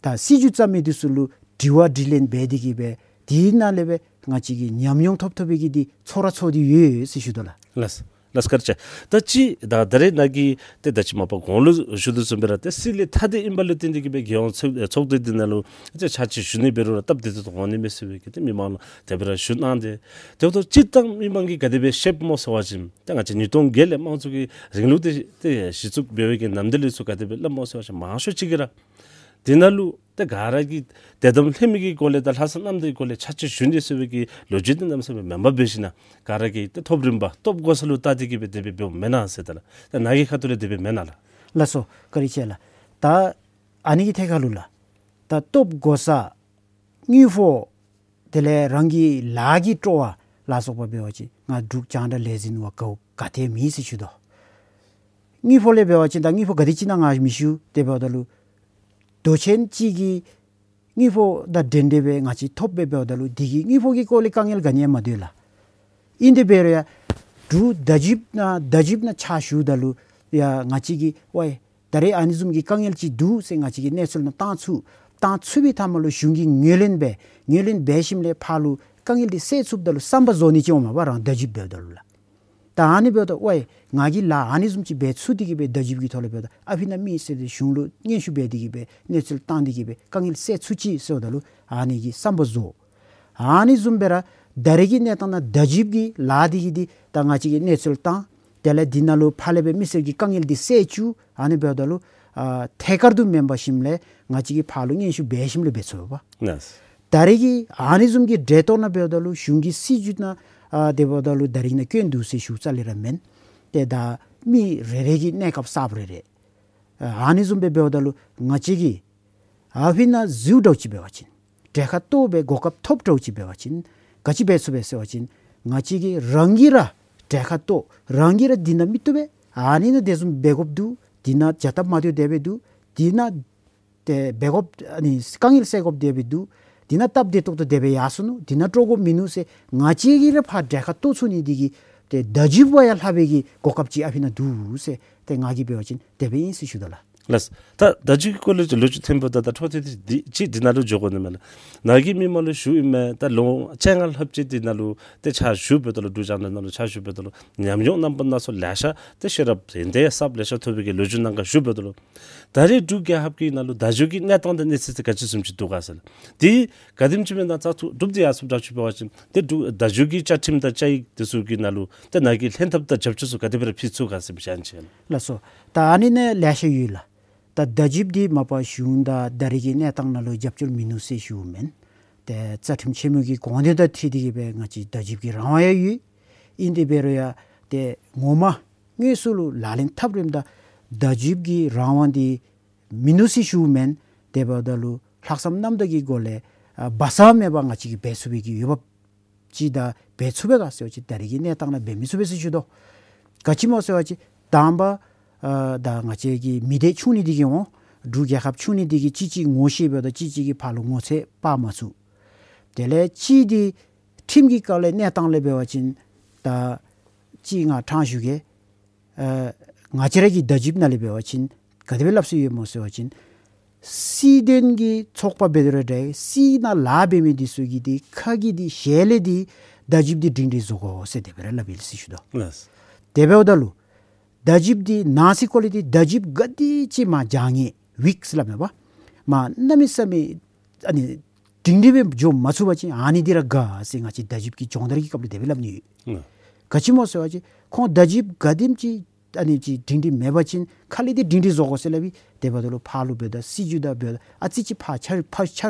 ད་སྲིད་བྱུས་བརྩམ་མི་འདི་ཚུ་ལུ་དྲི་བ་དྲིས་ལན་འབད་དེ་གིས་སྦེ་དེ་ནང་ལས་སྦེ་ང་བཅས་ཀྱིས་ཉམས་མྱོང་ཐོབ་ཐོབ་པའི་གི་འདི་ཚོར་ར་ཚོར་ཏེ་ཡོད་ཟེར་ཞུ་དོ་ལགས། ལགས་ལགས་སོ། བཀའ་དྲིན་ཆེ། ད་ཅི་ད་ད་རེས་ནཱ་གི་ཏེ་ད་ཅི་མ་པ་གོང་ལུ་ཞུ་དོ་བཟུམ་སྦེ་ར་ཏེ་སྲིད་ལས་ཐ་དད་ཨིནམ་ལུ་བརྟེན་ཏེ་གིས་སྦེ་རྒྱལ་ཡོངས་ཚོགས་ཚོགས་སྡེ་འདི་ནང་ལུ་ཏེ་ཕྱག་ཕྱིད་ཞུ་ནི་འབད་རུང་ར་སྟབས་བདེ་ཏོག་ཏོ་འོང་ནི་མས་ཟེར་བའི་གི་ཏེ་མི་མང་ལུ་དེ་སྦེ་ར་ཞུ་གནང་སྟེ། དེ་འབདཝ་ད་སྤྱིར་བཏང་མི་མང་གིས་ག་དེ་སྦེ་ཤེསཔ་སྨོ་ཟེར་བ་ཅིན་ཏེ་ང་བཅས་ཉིས་སྟོང་བརྒྱད་ལས་དམངས་གཙོ་གི་རིང་ལུགས་འདི་ཏེ་གཞི་བཙུགས་འབད་བའི་གི་ནམ་དུས་ལས་ཚུར་ག་དེ་སྦེ་སླབ་སྨོ་ཟེར་བ་ཅིན་མང་ཤོས་ཅིག་གིས་ར་འདི་ནང་ལུ་ཏེ་ག་ར་གིས་དད་དམ་ལྷད་མེད་ཀྱི་སྒོ་ལས་དང་ལྷག་བསམ་རྣམ་དག་གི་སྒོ་ལས་ཕྱག་ཕྱིད་ཞུ་ནི་ཟེར་བའི་གི་ལོ་རྒྱུས་འདི་གནམ་མེད་ས་མེད་མེན་པར་འབད་ཞིན་ན་ག་ར་གིས་ཏེ་ཐོབ་རིམ་པ་ཐོབ་གོ་ས་ལུ་བལྟ་སྟེ་གིས་སྦེ་དེ་སྦེ་འབདཝ་མེན་ན་ཟེར། ད་ལགས་ད་ནཱ་གི་ཁ་ཐུག་ལས་དེ་སྦེ་མེན་ན་ལགས། ལགས་སོ། བཀའ་དྲིན་ཆེ་ལགས། ད་ཨ་ནི་གི་ཐད་ཁར་ལུ་ལགས་ད་ཐོབ་གོ་ས་དངུལ་ཕོགས་དེ་ལས་རང་གི་ལཱ་གི་སྤྲོ་བ་ལ་སོགས་པ་འབད་བ་ཅིན་ང་འབྲུག་རྒྱང་བསྒྲགས་ལས་འཛིན་བ་ག་ག་ཏེ་མེད་ཟེར་ཞུ་དོ། དངུལ་ཕོགས་ལས་འབད་བ་ཅིན་ད་དངུལ་ཕོགས་ག་དེ་ཅིག་ཨིན་ན་ང་མི་ཞུ། དེ་འབདཝ་ད་ལུ་མདོ་ཆེན་ཅིག་གིས་དངུལ་ཕོགས་དང་འབྲེལ་འབྲེལ་སྦེ་ང་བཅས་ཐོབ་སྦེ་འབདཝ་ད་ལུ་དེ་གིས་དངུལ་ཕོགས་ཀྱི་སྐོར་ལས་དཀའ་ངལ་ག་ནི་ཡང་མ་འདུག་ལགས། ཨིན་དེ་འབད་རུང་ཡང་འབྲུག་བརྡ་བརྒྱུདཔ་ནང་བརྡ་བརྒྱུདཔ་ནང་ཕྱག་ཞུཝ་ད་ལུ་ཡང་ང་བཅས་ཀྱིས་ཝའི་ད་རེས་ཨ་ནི་བཟུམ་གྱི་དཀའ་ངལ་ཅིག་འདུག་ཟེར་ང་བཅས་ཀྱིས་གནས་ཚུལ་ནང་བཏང་ཚུགས། བཏང་ཚུགས་པའི་མཐའ་མ་ལུ་གཞུང་གིས་ངོས་ལེན་འབད་ངོས་ལེན་འབད་ཞིནམ་ལས་ཕར་ལུ་དཀའ་ངལ་འདི་སེལ་ཚུགསཔ་ད་ལུ་བསམ་པ་རྫོགས་ནི་ཅིག་འོང་མས་པ་རང་བརྡ་བརྒྱུད་འབདཝ་ད་ལུ་ལགས། ད་ཨ་ནི་འབདཝ་ད་ཝའི་ང་གིས་ལཱ་ཨ་ནི་བཟུམ་ཅིག་འབད་ཚུགས་ཏེ་གིས་སྦེ་བརྡ་བརྒྱུད་ཀྱི་ཐོག་ལས་འབདཝ་ད་ཨ་ཕི་ནཱ་མེད་ཟེར་ཏེ་གཞུང་ལུ་སྙན་ཞུ་འབད་དེ་གིས་སྦེ་གནས་ཚུལ་བཏང་སྟེ་གིས་སྦེ་དཀའ་ངལ་སེལ་ཚུགས་ཅི་ཟེརཝ་ད་ལུ་ཨ་ནི་གིས་བསམ་པ་རྫོགས། ཨ་ནི་བཟུམ་སྦེ་ར་ད་རེས་ཀྱི་གནས་སྟངས་ནང་བརྡ་བརྒྱུད་ཀྱི་ལཱ་འདི་གིས་འདི་ད་ང་བཅས་ཀྱིས་གནས་ཚུལ་བཏང་། དེ་ལས་འདི་ནང་ལུ་ཕར་ལས་སྦེ་མི་སེར་གྱི་དཀའ་ངལ་འདི་སེལ་བཅུག། ཨ་ནི་འབདཝ་ད་ལུ་ཨ་ཐད་ཀར་དུ་མེན་པར་ཞིནམ་ལས་ང་བཅས་ཀྱིས་ཕར་ལུ་སྙན་ཞུ་འབད་ཞིནམ་ལས་འབད་ཚུགས་པས། ལགས། ད་རེས་ཀྱི་ཨ་ནི་བཟུམ་གྱི་འབྲེལ་གཏོགས་ནང་འབདཝ་ད་ལུ་གཞུང་གི་སྲིད་བྱུས་ནང་ཨ་དེ་འབདཝ་ད་ལུ་ད་རེས་ནཱ་སྐྱོན་འདུག་ཟེར་ཞུ་རྩ་ལས་ར་མེན། ཏེ་ད་མི་རེ་རེ་གི་གནས་སྐབས་གསརཔ་རེ་རེ་ཨ་ནི་བཟུམ་སྦེ་འབདཝ་ད་ལུ་ང་བཅས་ཀྱིས་ཨ་ཕི་ནཱ་འཛུལ་འདྲཝ་ཅིག་འབད་བ་ཅིན་གྲལ་ཁར་གཏོགས་སྦེ་གོ་སྐབས་ཐོབ་འདྲཝ་ཅིག་འབད་བ་ཅིན་ག་ཅི་འབད་ཚུགས་པས་ཟེར་བ་ཅིན་ང་བཅས་ཀྱིས་རང་གིས་ར་གྲལ་ཁར་གཏོགས་རང་གིས་ར་འདི་ནང་མི་བཏུབ་པས་ཨ་ནི་ནང་དེ་བཟུམ་འབད་དགོཔ་འདུག། འདི་ནང་བྱ་སྟབས་མ་བདེཝ་དེ་སྦེ་འདུག། འདི་ནང་ཏེ་འབད་དགོཔ་ཨ་ནི་དཀའ་ངལ་སེལ་དགོཔ་དེ་སྦེ་འདུག། འདི་ནང་སྟབས་བདེ་ཏོག་ཏོ་དེ་སྦེ་ཡར་སོ་ནུག། འདི་ནང་སྤྲོ་དགོཔ་མིན་ནུག་ཟེར་ང་བཅས་ཀྱིས་ར་ཕར་གྲལ་ཁར་གཏོགས་ཚུགས་ནི་འདི་གིས་ཏེ་བརྡ་བརྒྱུད་པ་ཡང་ལྷག་པའི་གི་གོ་སྐབས་ཅིག་ཨ་ཕི་ནཱ་འདུག་ཟེར་ཏེ་ང་གིས་འབད་བ་ཅིན་དེ་སྦེ་ཨིན་ཟེར་ཞུ་དོ་ལགས། ལགས། ད་བརྡ་བརྒྱུད་ཀྱི་སྐོར་ལས་ལོ་རྒྱུས་ཐོན་པ་ད་ད་འཕྲོ་མཐུད་དེ་འདི་ཅིག་འདི་ནང་ལུ་འགྱོ་དགོ་ནི་མས་ལགས། ནཱ་གིས་མི་མང་ལུ་ཞུཝ་ཨིན་མས། ད་ལོ་བཅོ་ལྔ་ལྷགཔ་ཅིག་འདི་ནང་ལུ་ཏེ་ཕྱག་ཞུ་འབདཝ་ད་ལུ་འབྲུག་རྒྱང་བསྒྲགས་ནང་ལུ་ཕྱག་ཞུ་འབདཝ་ད་ལུ་ཉམས་མྱོང་རྣམ་པ་སྣ་ཚོགས་ལེ་ཤ་ཏེ་ཤེས་རབ་ཡོན་ཏན་གསརཔ་ལེ་ཤ་ཐོབ་པའི་གི་ལོ་རྒྱུས་ནང་ག་ཞུ་འབདཝ་ད་ལུ་ད་རེས་འབྲུག་རྒྱལ་ཁབ་ཀྱི་ནང་ལུ་བརྡ་བརྒྱུད་ཀྱི་གནས་སྟངས་དང་གནས་ཚད་དེ་ག་ཅི་བཟུམ་ཅིག་འདུག་ག་ཟེར་ལགས། དེ་ག་དེམ་ཅིག་སྦེ་ནཱ་བཙག་འཐུ་གྲུབ་སྟེ་ཡར་སོངམ་འདྲཝ་ཅིག་འབད་བ་ཅིན་ཏེ་འབྲུག་བརྡ་བརྒྱུད་ཀྱི་བཅའ་ཁྲིམས་དང་བཅའ་ཡིག་དེ་ཚུ་གི་ནང་ལུ་ཏེ་ནཱ་གིས་ལྷན་ཐབས་དང་རྒྱབ་སྐྱོར་ཚུ་ག་དེ་སྦེ་ར་ཕུལ་ཚུགས་ག་ཟེར་བཤད་ཅི། ལགས་སོ། ད་ཨ་ནི་ནང་ལེ་ཤ་ཡོད་ལགས། ད་བརྡ་བརྒྱུད་འདི་མ་པ་གཞུང་དང་ད་རེས་ཀྱི་གནས་སྟངས་ནང་ལུ་རྒྱབ་སྐྱོར་མིན་ནུག་ཟེར་ཞུཝ་མེན། ཏེ་རྩ་ཁྲིམས་ཆེན་མོ་གི་དགོངས་དོན་དང་འཁྲིལ་ཏེ་གིས་སྦེ་ང་བཅས་བརྡ་བརྒྱུད་ཀྱི་རང་དབང་ཡང་ཡོད། ཨིན་དེ་འབད་རུང་ཡང་ཏེ་ངོ་མ་དངོས་སུ་ལུ་ལག་ལེན་འཐབ་རིམ་དང་ བརྡ་བརྒྱུདཔ་གི་རང་དབང་འདི་མིན་ནུག་ཟེར་ཞུཝ་མེན། དེ་འབདཝ་ད་ལུ་ལྷག་བསམ་རྣམ་དག་གི་སྒོ་ལས་ཨ་སྦ་གསང་མེད་པར་ང་བཅས་ཀྱིས་འབད་ཚུགས་པའི་གི་འོས་འབབ་ཅིག་དང་འབད་ཚུགས་པས་ག་ཟེར་བ་ཅིན་ད་རེས་ཀྱི་གནས་སྟངས་ནང་འབད་མི་ཚུགས་པས་ཟེར་ཞུ་དོ། ག་ཅི་སྨོ་ཟེར་བ་ཅིན་དང་པ་ཨ་ད་ང་བཅས་ཀྱི་མི་སྡེ་ཆུང་ནི་འདི་གིས་འོང་། འབྲུག་རྒྱལ་ཁབ་ཆུང་ནི་འདི་གིས་གཅིག་གཅིག་ངོ་ཤེས་འབདཝ་ད་གཅིག་གཅིག་གི་ཕར་ལུ་ངོ་ཚ་སྤར་མ་ཚུགས། དེ་ལས་གཅིག་འདི་ཁྲིམས་ཀྱི་སྐབས་ལས་གནས་སྟངས་ལས་འབད་བ་ཅིན་ད་གཅིག་ང་ཕྲང་ཞུ་གེ། ཨ་ང་བཅས་ར་གི་བརྡ་བརྒྱུདཔ་ནང་ལས་འབད་བ་ཅིན་ག་དེ་སྦེ་སླབ་སྲོལ་ཡོད་སྨོ་ཟེར་བ་ཅིན་སྲིད་དོན་གྱི་ཚོགས་པ་འབད་རུང་འདྲ་སྲིད་ནང་ལཱ་འབད་མི་འདི་ཚུ་གིས་འདི་ཁ་གིས་འདི་ཞལ་ལས་འདི་བརྡ་བརྒྱུདཔ་འདི་སྒྲིང་སྒྲིང་བཟོ་དགོ་ཟེར་དེ་སྦེ་ར་སླབ་ཡི་ཟེར་ཞུ་དོ། ལགས། དེ་འབདཝ་ད་ལུ་བརྡ་བརྒྱུདཔ་འདི་ནང་གསེས་སྐོར་ལས་འདི་བརྡ་བརྒྱུདཔ་ག་དེ་ཅིག་མ་འཇགས་ངེས་ཝིཀ་ཟེར་སླབ་མས་པ། མ་གནམ་མེད་ས་མེད་ཨ་ནི་སྒྲིང་སྒྲིང་སྦེ་འགྱོ་མ་ཚུགས་པ་ཅིན་ཨ་ནི་འདི་ར་དགའ་ཟེར་ང་བཅས་བརྡ་བརྒྱུདཔ་ཀྱི་སྦྱོང་བརྡར་གྱི་སྐབས་ལུ་དེ་སྦེ་སླབ་ནི་ཡོད། ཨ་ག་ཅི་སྨོ་ཟེར་བ་ཅིན་ཁོང་བརྡ་བརྒྱུདཔ་ག་དེམ་ཅིག་ཨ་ནི་ཅིག་སྒྲིང་སྒྲིང་མེད་པ་ཅིན་ཁ་ལས་འདི་སྒྲིང་སྒྲིང་བཟོ་དགོ་ཟེར་སླབ་ཨིན། དེ་འབདཝ་ད་ལུ་ཕར་ལུ་འབདཝ་ད་སྲིད་བྱུས་དང་འབདཝ་ད་ཨ་ཙི་ཅིག་ཕར་ཆ་ཕར་ཆ་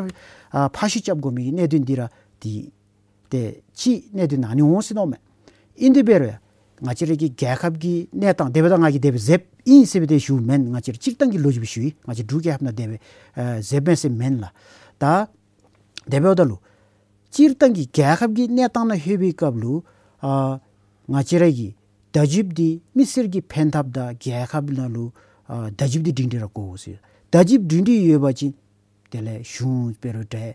ཨ་ཕར་ཤུགས་རྐྱབ་དགོ་མི་གི་གནད་དོན་འདི་ར་འདི་ཏེ་ཅིག་གནད་དོན་ནང་ནི་འོང་ཟེར་མནོཝ་མས། ཨིན་དེ་འབད་རུང་ཡང་ང་བཅས་ར་གི་རྒྱལ་ཁབ་ཀྱི་གནས་སྟངས་དེ་འབདཝ་ད་ང་གིས་དེ་སྦེ་མཛདཔ་ཨིན་ཟེར་སྦེ་དེ་ཞུཝ་མེན། ང་བཅས་ར་སྤྱིར་བཏང་གི་ལོ་རྒྱུས་སྦེ་ཞུ་ཡི། ང་བཅས་འབྲུག་རྒྱལ་ཁབ་ནང་དེ་སྦེ་ཨ་མཛདཔ་མས་ཟེར་མེན་ལགས། ད་དེ་འབདཝ་ད་ལུ་སྤྱིར་བཏང་གི་རྒྱལ་ཁབ་ཀྱི་གནས་སྟངས་ནང་ལྷོད་པའི་སྐབས་ལུ་ཨ་ང་བཅས་ར་གི་བརྡ་བརྒྱུདཔ་འདི་མི་སེར་གྱི་ཕན་ཐབས་དང་རྒྱལ་ཁབ་ནང་ལུ་ཨ་བརྡ་བརྒྱུདཔ་འདི་སྒྲིང་སྒྲིང་ར་དགོ་ཟེར། བརྡ་བརྒྱུདཔ་སྒྲིང་སྒྲིང་ཡོད་པ་ཅིན་དེ་ལས་གཞུང་འབད་རུང་འདྲ་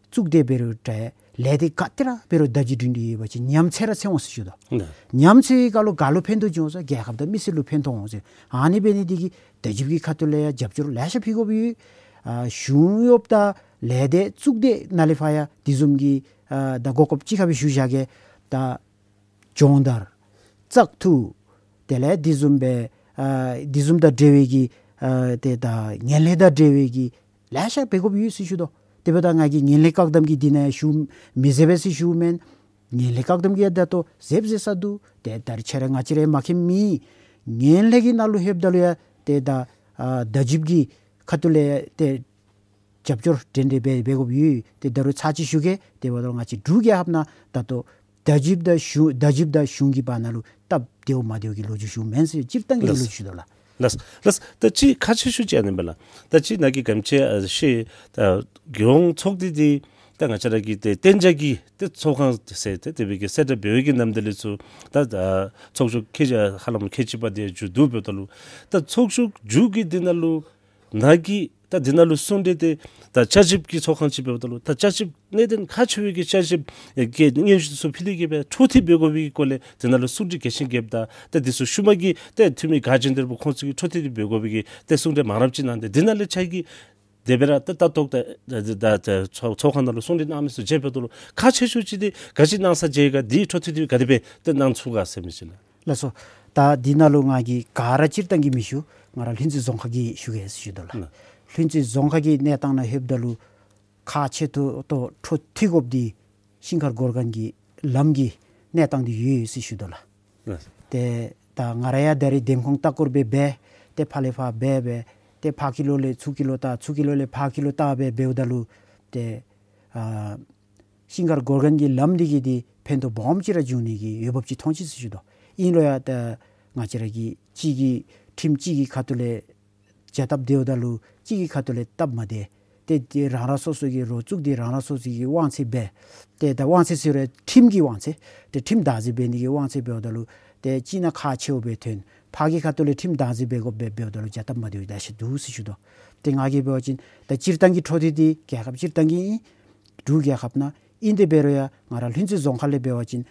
གཙུག་སྡེ་འབད་རུང་འདྲ་ལས་སྡེ་ག་ཏེ་ར་འབད་རུང་བརྡ་བརྒྱུདཔ་སྒྲིང་སྒྲིང་ཡོད་པ་ཅིན་ཉམས་ཚད་ར་ཚད་འོང་ཟེར་ཞུ་དོ། ཨ་ཉམས་ཚད་ག་ལུ་ག་ལུ་ཕན་ཐོགས་འགྱོ་ཟེར་རྒྱལ་ཁབ་དང་མི་སེར་ལུ་ཕན་ཐོགས་འོང་ཟེར། ཨ་ནི་འབད་ནི་འདི་གིས་བརྡ་བརྒྱུདཔ་གི་ཁ་ཐུག་ལས་ཡང་རྒྱབ་སྐྱོར་ལེ་ཤ་ཕུལ་དགོཔ་ཡོད། ཨ་གཞུང་གཡོགཔ་དང་ལས་སྡེ་གཙུག་སྡེ་ནང་ལས་ཕར་ཡང་དེ་བཟུམ་གྱི་ཨ་ད་གོ་སྐབས་ཅིག་ཁར་སྦེ་ཞུ་བཞག་གེ། ད་སྦྱོང་བརྡར་བཙག་འཐུ་དེ་ལས་དེ་བཟུམ་སྦེ་ཨ་དེ་བཟུམ་དང་འབྲེལ་བའི་གི་ཨ་ཏེ་ད་ངན་ལྷད་དང་འབྲེལ་བའི་གི་ལེ་ཤ་འབད་དགོཔ་ཡོད་ཟེར་ཞུ་དོ། དེ་འབདཝ་ད་ང་གིས་ངན་ལྷད་བཀག་སྡོམ་གྱི་འདི་ནང་ཞུ་མི་མཛད་པས་ཟེར་ཞུཝ་མེན། ངན་ལྷད་བཀག་སྡོམ་གྱི་ད་ལྟོ་མཛདཔ་མཛད་ས་འདུག། ཏེ་ད་རེས་ཁྱེད་ར་ང་བཅས་ར་མ་མཁྱེནམ་མེད། ངན་ལྷད་ཀྱི་ནང་ལུ་ལྷོདཔ་ད་ལུ་ཡང་ཏེ་ད་ཨ་བརྡ་བརྒྱུདཔ་གི་ཁ་ཐུག་ལས་ཏེ་རྒྱབ་སྐྱོར་འདྲན་འདྲ་འབད་འབད་དགོཔ་ཡོད། ཏེ་ད་རུང་ཚར་གཅིག་ཞུ་གེ། དེ་འབདཝ་ད་ང་བཅས་འབྲུག་རྒྱལ་ཁབ་ནང་ད་ལྟོ་བརྡ་བརྒྱུདཔ་དང་གཞུང་བརྡ་བརྒྱུདཔ་དང་གཞུང་གི་བར་ན་ལུ་སྟབས་བདེཝ་མ་བདེཝ་གི་ལོ་རྒྱུས་ཞུཝ་མེན་ཟེར་སྤྱིར་བཏང་གི་ལོ་རྒྱུས་ཞུ་དོ་ལགས། ལགས་ལགས། ད་ཅི་ཁག་ཆེ་ཤོས་ཅིག་ཨ་ནི་སྦེ་ལགས། ད་ཅི་ནཱ་གིས་ག་དེམ་ཅིག་ཨ་ཤེས། ད་རྒྱལ་ཡོངས་ཚོགས་སྡེ་འདི་ད་ང་བཅས་ར་གི་ཏེ་གཏན་འཇགས་ཀྱི་ཏེ་ཚོགས་ཁང་ཟེར་ཏེ་དེ་སྦེ་གི་གསལ་བསྒྲགས་འབད་བའི་གི་ནམ་དུས་ལས་ཚུར་ད་ད་ཚོགས་ཞུགས་ཁལ་ཧ་ལམ་ཁལ་གཅིག་པ་དེ་མཇུག་བསྡུ་འབདཝ་ད་ལུ་ད་ཚོགས་ཞུགས་མཇུག་གི་འདི་ནང་ལུ་ནཱ་གིས་ད་འདི་ནང་ལུ་གསུང་གྲོས་ཏེ་ད་བསྐྱར་ཞིབ་ཀྱི་ཚོགས་ཁང་ཅིག་འབདཝ་ད་ལུ་ད་བསྐྱར་ཞིབ་གནད་དོན་ཁག་ཆེ་བའི་གི་བསྐྱར་ཞིབ་ཨེ་གི་སྙན་ཞུ་ཚུ་ཕུལ་ཏེ་གི་སྦེ་འཕྲོ་མཐུད་འབད་དགོ་པའི་གི་སྐོར་ལས་འདི་ནང་ལུ་གསུང་གྲོས་གལ་ཆེན་རྐྱབ་ད། ད་འདི་ཚུ་ཤུལ་མ་གི་ཏེ་འཐུས་མི་ག་ཅི་འདི་ར་ཁོང་ཚུ་གིས་འཕྲོ་མཐུད་དེ་འབད་དགོ་པའི་གི་ཏེ་གསུང་གྲོས་མང་རབས་ཅིག་གནང་སྟེ་འདི་ནང་ལས་ཁྱེད་ཀྱིས་དེ་སྦེ་ར་ད་ལྟ་རྟོག་ད་ད་ད་ད་ཚོགས་ཚོགས་ཁང་ནང་ལུ་གསུང་གྲོས་གནང་མི་ཚུ་མཇལ་འབདཝ་ད་ལུ་ཁག་ཆེ་ཤོས་ཅིག་འདི་ག་ཅི་གནང་ས་མཇལ་ག་འདི་འཕྲོ་མཐུད་དེ་ག་དེ་སྦེ་ཏེ་གནང་ཚུགས་ག་ཟེར་མི་ཅིག་ལགས། ལགས་སོ། ད་འདི་ནང་ལུ་ང་གིས་ག་ར་སྤྱིར་བཏང་གི་མི་ཞུ། ང་ར་ལྷུན་རྩེ་རྫོང་ཁག་གི་ཞུ་གེ་ཟེར་ཞུ་དོ་ལགས། ལགས། ལྷུན་རྩེ་རྫོང་ཁག་གི་གནས་སྟངས་ནང་ལྷོདཔ་ད་ལུ་ཁག་ཆེ་ཏོག་ཏོ་འཕྲོ་མཐུད་དགོཔ་འདི་ཤིང་མཁར་གོར་གན་གྱི་ལམ་གྱི་གནས་སྟངས་འདི་ཡོད་ཟེར་ཞུ་དོ་ལགས། ལགས། ཏེ་ད་ང་ར་ཡང་ད་རེས་འདེམས་ཁོངས་ལྟ་སྐོར་སྦེ་འབད་ཏེ་ཕར་ལས་ཕར་འབད་འབད་ཏེ་ཕར་ཀི་ལོ་ལས་ཚུར་ཀི་ལོ་ལྟ་ཚུར་ཀི་ལོ་ལས་ཕར་ཀི་ལོ་ལྟ་སྦེ་འབདཝ་ད་ལུ་ཏེ་ཨ་ཤིང་མཁར་གོར་གན་གྱི་ལམ་འདི་གིས་འདི་ཕན་ཐོགས་སྦོམ་ཅིག་ར་འབྱུང་ནི་གི་འོས་འབབ་ཅིག་མཐོང་ཅི་ཟེར་ཞུ་དོ། ཨིན་རུང་ཡང་ད་ང་བཅས་ར་གི་གཅིག་གི་ཁྲིམས་གཅིག་གི་ཁ་ཐུག་ལས་བྱ་སྟབས་བདེཝ་ད་ལུ་གཅིག་གི་ཁ་ཐུག་ལས་སྟབས་མ་བདེ། ཏེ་ཏེ་རང་རང་སོ་སོ་གི་རོགས་བཙུགས་ཏེ་རང་རང་སོ་སོ་གི་དབང་ཚད་འབད། ཏེ་ད་དབང་ཚད་ཟེར་རུང་ཁྲིམས་ཀྱི་དབང་ཚད། ཏེ་ཁྲིམས་བདག་འཛིན་འབད་ནི་གི་དབང་ཚད་འབདཝ་ད་ལུ་ཏེ་གཅིག་ནང་ཁག་ཆེཝ་སྦེ་ཐོན། ཕར་གྱི་ཁ་ཐུག་ལས་ཁྲིམས་བདག་འཛིན་འབད་དགོཔ་སྦེ་འབདཝ་ད་ལུ་བྱ་སྟབས་མ་བདེཝ་ལེ་ཤ་འདུག་ཟེར་ཞུ་དོ། ཏེ་ང་གིས་འབད་བ་ཅིན་ད་སྤྱིར་བཏང་གི་འཕྲོ་མཐུད་འདི་རྒྱལ་ཁབ་སྤྱིར་བཏང་གི་ཨིན། འབྲུག་རྒྱལ་ཁབ་ནང་ཨིན། དེ་འབད་རུང་ཡང་ང་ར་ལྷུན་རྩེ་རྫོང་ཁག་ལས་འབད་བ་ཅིན་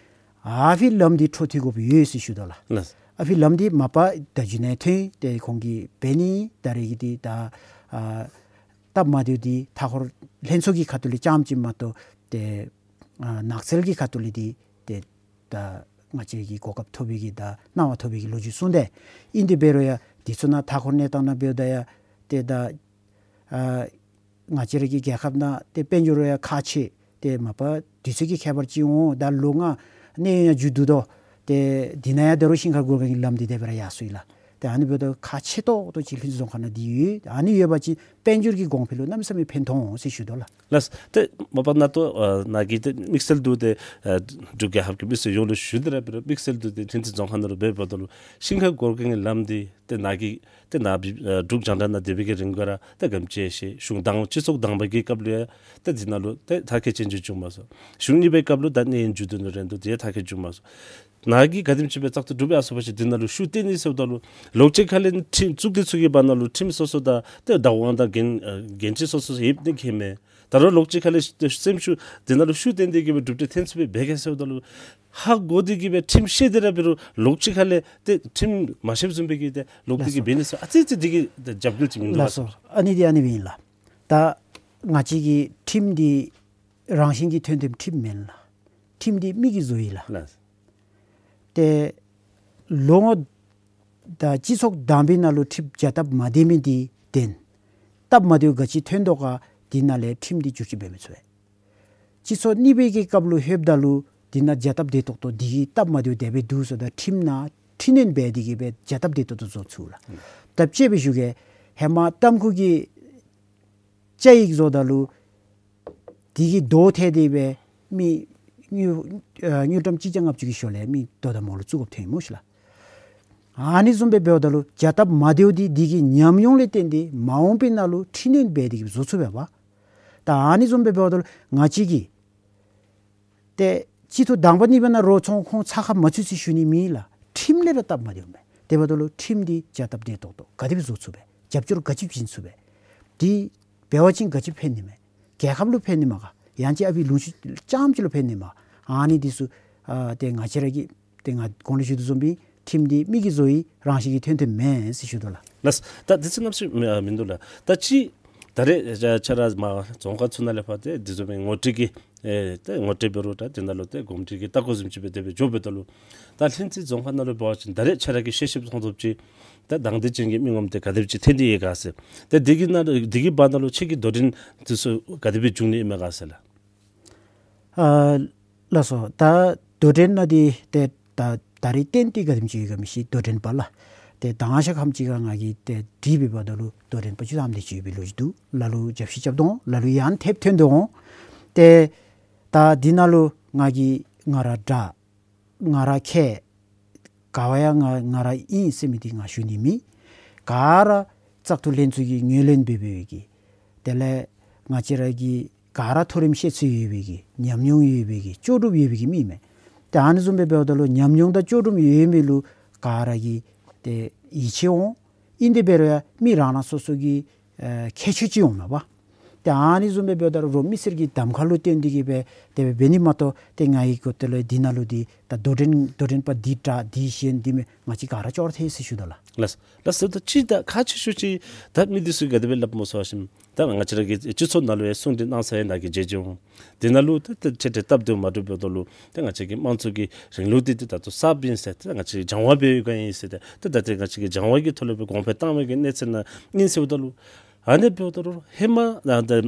ཨ་ཕི་ལམ་འདི་འཕྲོ་མཐུད་དགོཔ་ཡོད་ཟེར་ཞུ་དོ་ལགས། ལགས། ཨ་ཕི་ལམ་འདི་མ་པ་ད་རྒྱུན་ནང་ཐོན་ཏེ་ཁོང་གིས་འབད་ནི་ད་རེས་ཀྱི་འདི་ད་ཨ་སྟབས་མ་བདེཝ་འདི་མཐའ་འཁོར་ལྷན་ཚོགས་ཀྱི་ཁ་ཐུག་ལས་རྐྱངམ་ཅིག་མ་གཏོགས་ཏེ་ཨ་ནགས་ཚལ་གྱི་ཁ་ཐུག་ལས་འདི་ཏེ་ད་ང་བཅས་ཀྱིས་གོ་སྐབས་ཐོབ་པའི་གི་ད་གནང་བ་ཐོབ་པའི་གི་ལོ་རྒྱུས་གསུངས་ཏེ། ཨིན་དེ་འབད་རུང་ཡང་འདི་ཚུ་ནང་མཐའ་འཁོར་གནས་སྟངས་ནང་འབདཝ་ད་ཡང་ཏེ་ད་ཨ་ང་བཅས་ར་གི་རྒྱལ་ཁབ་ནང་ཏེ་དཔལ་འབྱོར་ཡང་ཁག་ཆེ། ཏེ་མ་པ་དུས་ཚོད་ཀྱི་ཁྱད་པར་ཅིག་འོང་། ད་ལོ་ལྔ་གནས་ཡུན་ཡང་མཇུག་བསྡུ་དོ། ཏེ་འདི་ནང་ཡང་ད་རུང་ཤིང་མཁར་གོར་གན་གྱི་ལམ་འདི་དེ་སྦེ་ར་ཡར་སོང་ཡི་ལགས། ཏེ་ཨ་ནི་འབདཝ་ད་ཁག་ཆེ་ཏོག་ཏོ་ཅིག་ལྷུན་རྩེ་རྫོང་ཁག་ནང་འདི་ཡོད། ཨ་ནི་ཡོད་པ་ཅིན་དཔལ་འབྱོར་གྱི་གོང་འཕེལ་ལུ་གནམ་མེད་ས་མེད་ཕན་ཐོགས་འོང་ཟེར་ཞུ་དོ་ལགས། ལགས། ཏེ་མ་པ་ནཱ་ཏོ་ཨ་ནཱ་གི་ཏེ་དམིགས་བསལ་དུ་ཏེ་ཨ་འབྲུག་རྒྱལ་ཁབ་ཀྱི་མི་སེར་ཡོངས་ལུ་ཞུ་སྟེ་ར་འབད་རུང་དམིགས་བསལ་དུ་ཏེ་ལྷུན་རྩེ་རྫོང་ཁག་ནང་ལུ་འབད་འབདཝ་ད་ལུ་ཤིང་མཁར་སྒོར་གྱི་ལམ་འདི་ཏེ་ནཱ་གི་ཏེ་ནཱ་འབྲུག་རྒྱང་བསྒྲགས་ནང་སྡོད་པའི་གི་རིང་ག་ར་ཏེ་ག་དེམ་ཅིག་ཤེས། གཞུང་དང་སྤྱི་ཚོགས་དང་པ་གི་སྐབས་ལུ་ཡང་ཏེ་འདི་ནང་ལུ་ཏེ་མཐར་འཁྱོལ་ཅན་ཅིག་བྱུང་མ་སོང་། གཞུང་གཉིས་པའི་སྐབས་ལུ་ད་ནི་མཇུག་བསྡུ་ནི་རན་འདུག། དེ་ཡང་མཐར་འཁྱོལ་བྱུང་མ་སོང་། ནཱ་གིས་ག་དེམ་ཅིག་སྦེ་བཙག་འཐུ་གྲུབ་ཡར་སོང་པ་ཅིན་འདི་ནང་ལུ་ཤུགས་བཏོན་ནི་ཟེརཝ་ད་ལུ་ལོགས་གཅིག་ཁ་ལས་ཁྲིམས་བཙུགས་ཏེ་ཚུ་གི་བར་ན་ལུ་ཁྲིམས་སོ་སོ་དང་ཏེ་བདག་དབང་དང་འགན་ཨ་འགན་འཁྲི་སོ་སོ་ཡོདཔ་ནི་ཁེ་མེད། ད་རུང་ལོགས་གཅིག་ཁ་ལས་སེམས་ཤུགས་འདི་ནང་ལུ་ཤུགས་བཏོན་ཏེ་གི་སྦེ་གྲུབ་འབྲས་ཐོན་ཚུགས་པའི་འབད་ག་ཟེརཝ་ད་ལུ་ཧ་གོ་སྟེ་གི་སྦེ་ཁྲིམས་ཤེས་ཏེ་ར་འབད་རུང་ལོགས་གཅིག་ཁ་ལས་ཏེ་ཁྲིམས་མ་ཤེསཔ་བཟུམ་སྦེ་གི་ཏེ་ལོག་སྟེ་གི་ལགས་སོ། འབད་ནི་ཟེར་ཨ་ཙི་ཙི་འདི་གིས་ཏེ་རྒྱབ་འགལ་ཅིག་མིན་འདུག་ལགས་སོ། ལགས། ཨ་ནི་འདི་ཨ་ནི་སྦེ་ཨིན་ལགས། ད་ང་བཅས་ཀྱི་ཁྲིམས་འདི་རང་བཞིན་གྱིས་ཐོན་ཐོནམ་ཁྲིམས་མེན་ལགས། ཁྲིམས་འདི་མི་གིས་བཟོ་ཡི་ལགས། ལགས། ཏེ་ལོ་ངོ་དང་སྤྱི་ཚོགས་དང་པའི་ནང་ལུ་ཁྲིམས་བྱ་སྟབས་མ་བདེ་མི་འདི་བདེན། སྟབས་མ་བདེཝ་ག་ཅི་ཐོན་དོ་ག་འདི་ནང་ལས་ཁྲིམས་འདི་བསྒྱུར་བཅོས་འབད་མི་ཚུགས་པས། སྤྱི་ཚོགས་གཉིས་པའི་གི་སྐབས་ལུ་ལྷོདཔ་ད་ལུ་འདི་ནང་བྱ་སྟབས་བདེ་ཏོག་ཏོ་འདི་གིས་སྟབས་མ་བདེཝ་དེ་སྦེ་འདུག་ཟེརཝ་ད་ཁྲིམས་ནང་འཕྲི་སྣོན་འབད་དེ་གི་སྦེ་བྱ་སྟབས་བདེ་ཏོག་ཏོ་བཟོ་ཚུགས་ལགས། ད་དཔྱེ་སྦེ་ཞུ་གེ། ཧེ་མ་ཏམ་ཁུ་གི་བཅའ་ཡིག་བཟོཝ་ད་ལུ་དེ་གི་རྡོ་ཐལ་ཏེ་སྦེ་མི་དངུལ་ཨ་དངུལ་ཀྲམ་གཅིག་བརྒྱ་ལྔ་བཅུ་གི་ཞོར་ལས་མི་དོ་དམ་འོག་ལུ་བཙུགས་དགོཔ་ཐོན་ཡི་སྨོ་ཤིག་ལགས། ཨ་ནི་བཟུམ་སྦེ་འབདཝ་ད་ལུ་བྱ་སྟབས་མ་བདེཝ་འདི་དེ་གི་ཉམས་མྱོང་ལས་བརྟེན་ཏེ་མ་འོངས་པའི་ནང་ལུ་འཕྲི་སྣོན་འབད་དེ་གི་བཟོ་ཚུགས་པས་པ། ད་ཨ་ནི་བཟུམ་སྦེ་འབདཝ་ད་ལུ་ང་བཅས་ཀྱིས་ཏེ་སྤྱི་འཐུས་དང་པ་གཉིས་པ་ནང་རོགས་ཚོང་ཁོང་ཚ་ཁ་མ་ཚུད་ཟེར་ཞུ་ནི་མེད་ལགས། ཁྲིམས་ལས་ར་སྟབས་མ་བདེཝ་མས། དེ་འབདཝ་ད་ལུ་ཁྲིམས་འདི་བྱ་སྟབས་བདེ་ཏོག་ཏོ་ག་དེ་སྦེ་བཟོ་ཚུགས་པས། རྒྱབ་སྐྱོར་ག་ཅི་བྱིན་ཚུགས་པས། འདི་འབད་བ་ཅིན་ག་ཅི་ཕན་ནི་མས། རྒྱལ་ཁབ་ལུ་ཕན་ནི་མས་ག། ཡང་ཅིན་ཨ་ཕི་ལུང་ཕྱོགས་རྐྱངམ་ཅིག་ལུ་ཕན་ནི་མས་ག། ཨ་ནི་འདི་ཚུ་ཨ་ཏེ་ང་བཅས་ར་གིས་ཏེ་ང་གོང་ལུ་ཞུ་དོ་བཟུམ་སྦེ་ཁྲིམས་འདི་མི་གིས་བཟོ་ཡི། རང་བཞིན་གྱིས་ཐོན་ཐོནམ་མེན་ཟེར་ཞུ་དོ་ལགས། ལགས། ད་དུས་ཚོད་གནམ་མེད་ས་མེད་མིན་འདུག་ལགས། ད་ཅི་ད་རེས་ཁྱེད་ར་མར་རྫོང་ཁག་ཚུ་ནང་ལས་ཕར་ཏེ་འདི་བཟུམ་སྦེ་ངོ་སྤྲོད་ཀྱི་ཨེ་ཏེ་ངོ་སྤྲོད་འབད་རུང་ད་འདི་ནང་ལུ་ཏེ་གོམས་འདྲིས་ཀྱི་ལྟ་སྐོར་བཟུམ་ཅིག་སྦེ་དེ་སྦེ་འགྱོ་འབདཝ་ད་ལུ་ད་ལྷུན་རྩེ་རྫོང་ཁག་ནང་ལུ་འབད་བ་ཅིན་ད་རེས་ཁྱེད་ར་གིས་ཤེས་ཤེསཔ་མཐོང་ཐོབ་ཅིག་ད་དང་འདོད་ཅན་གྱི་མི་ངོམ་དེ་ག་དེམ་ཅིག་ཐོན་ཏེ་ཡོད་ག་ཟེར། ད་འདི་གི་ནང་འདི་གི་བར་ན་ལུ་ཁྱེད་ཀྱིས་དོ་འགྲན་འདི་ཚུ་ག་དེ་སྦེ་འབྱུང་ནི་ཨིན་མས་ག་ཟེར་ལགས། ཨ་ལགས་སོ། ད་དོ་འགྲན་ནང་འདི་ཏེ་ད་ད་རེས་ཏན་ཏིག་ག་དེམ་ཅིག་ཡོད་ག་མི་ཤེས། དོ་འགྲན་པ་ལགས། ཏེ་མདང་ཞག་ཁམས་ཅིག་ཁར་ང་གིས་ཏེ་དྲིས་འབདཝ་ད་ལུ་དོ་འགྲན་པ་ཅིག་ཨ་ནེམ་ཅིག་ཡོད་པའི་ལོ་རྒྱུས་འདུག། ལ་ལུ་རྒྱབ་བཤུད་རྐྱབ་དོ་འོང་། ལ་ལུ་ཡང་ཐེབས་ཐོན་དོ་འོང་། ཏེ་ད་འདི་ནང་ལུ་ང་གིས་ང་ར་དྲག་ང་ར་མཁས། ག་བ་ཡང་ང་ང་ར་ཨིན་ཟེར་མི་འདི་ང་ཞུ་ནི་མེད། ག་ར་བཙག་འཐུ་ལྷན་ཚོགས་ཀྱིས་ངོས་ལེན་འབད་འབདཝ་གི་དེ་ལས་ང་བཅས་ར་གི་ག་ར་མཐོ་རིམ་ཤེས་ཚད་ཡོད་པའི་གི་ཉམས་མྱོང་ཡོད་པའི་གི་ལྕོགས་གྲུབ་ཡོད་པའི་གི་མི་མས། ཏེ་ཨ་ནི་བཟུམ་སྦེ་འབདཝ་ད་ལུ་ཉམས་མྱོང་དང་ལྕོགས་གྲུབ་ཡོད་མི་ལུ་ག་ར་གིས་ཏེ་ཡིད་ཆེས་འོང་། ཨིན་དེ་འབད་རུང་ཡང་མི་རང་རང་སོ་སོ་གི་ཨེ་ཁྱད་ཆོས་ཅིག་འོང་མས་པ། ཏེ་ཨ་ནི་བཟུམ་སྦེ་འབདཝ་ད་རུང་མི་སེར་གྱི་གདམ་ཁ་ལུ་བརྟེན་ཏེ་གི་སྦེ་དེ་སྦེ་འབད་ནི་མ་གཏོགས་ཏེ་ང་གིས་གོ་ཏེ་ལས་འདི་ནང་ལུ་འདི་ད་དོ་འགྲན་དོ་འགྲན་པ་འདི་དྲག་འདི་ཞན་འདི་མེན། ང་བཅས་ག་ར་ཅོག་ར་འཐད་ཟེར་ཞུ་དོ་ལགས། ལགས། ལགས་སོ། ད་ཅི་ད་ཁག་ཆེ་ཤོས་ཅིག་ད་མི་འདི་ཚུ་ག་དེ་སྦེ་སླབ་སྨོ་ཟེར་བ་ཅིན་ད་ང་བཅས་ར་གི་སྤྱི་ཚོགས་ནང་ལུ་ཡང་གསུང་གྲོས་གནང་ས་ཡང་ནཱ་གིས་མཇལ་མཇལཝ་འོང་། དེ་ནང་ལུ་ད་ད་ཁྲལ་ཁྲལ་སྟབས་བདེཝ་མ་འགྲུབ་འབདཝ་ད་ལུ་ད་ང་བཅས་ཀྱི་དམངས་གཙོ་གི་རིང་ལུགས་འདི་ད་ད་ལྟོ་གསརཔ་ཨིན་ཟེར། ད་ང་བཅས་ཀྱིས་སྦྱང་བ་འབད་བའི་སྒང་ཨིན་ཟེར། ད་ད་ད་ང་བཅས་ཀྱིས་སྦྱང་བ་གི་ཐོག་ལས་སྦེ་གོང་འཕེལ་བཏང་བའི་གི་གནས་ཚད་ནང་ཨིན་ཟེརཝ་ད་ལུ་ཨ་ནི་འབདཝ་ད་ལུ་ཧེ་མ་ད་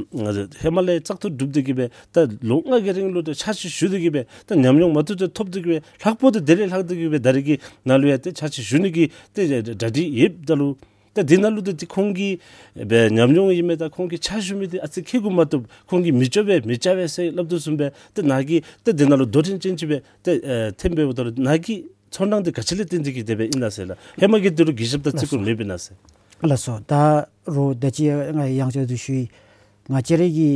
ཧེ་མ་ལས་བཙག་འཐུ་གྲུབ་སྟེ་གི་སྦེ་ད་ལོ་ལྔ་གི་རིང་ལུ་ད་ཕྱག་ཕྱིད་ཞུ་སྟེ་གི་སྦེ་ད་ཉམས་མྱོང་མ་ཐུབ་ཏེ་ཐོབ་སྟེ་གི་སྦེ་ལྷག་པར་དུ་དེ་ལས་ལྷག་སྟེ་གི་སྦེ་ད་རེས་ཀྱི་ནང་ལུ་ཡང་ཏེ་ཕྱག་ཕྱིད་ཞུ་ནི་གི་ཏེ་གྲ་སྒྲིག་ཡོདཔ་ད་ལུ་ད་འདི་ནང་ལུ་ད་ཏེ་ཁོང་གི་སྦེ་ཉམས་མྱོང་ཨིན་མས། ད་ཁོང་གི་ཕྱག་ཞུ་མི་འདི་ཨ་ཙི་ཁེ་གུ་མ་བཏུབ། ཁོང་གིས་མི་ལྕོགས་པས་མི་བྱ་བས་ཟེར་སླབ་དོ་བཟུམ་སྦེ་ད་ནཱ་གིས་ད་འདི་ནང་ལུ་དོ་འགྲན་ཅན་ཅིག་སྦེ་ད་ཨེ་ཐོན་འབདཝ་ད་ལུ་ནཱ་གི་ཚོར་སྣང་འདི་ག་ཅི་ལས་བརྟེན་ཏེ་གི་དེ་སྦེ་ཨིན་ན་ཟེར་ལགས། ཧེ་མ་གི་འདི་རུ་གུས་ཞབས་དང་བརྩི་བཀུར་མེདཔ་ཨིན་ན་ཟེར། ལགས་སོ། ད་རོགས་ད་ཅི་ང་ཡང་བསྐྱར་དུ་ཞུ་ཡི། ང་བཅས་ར་གི་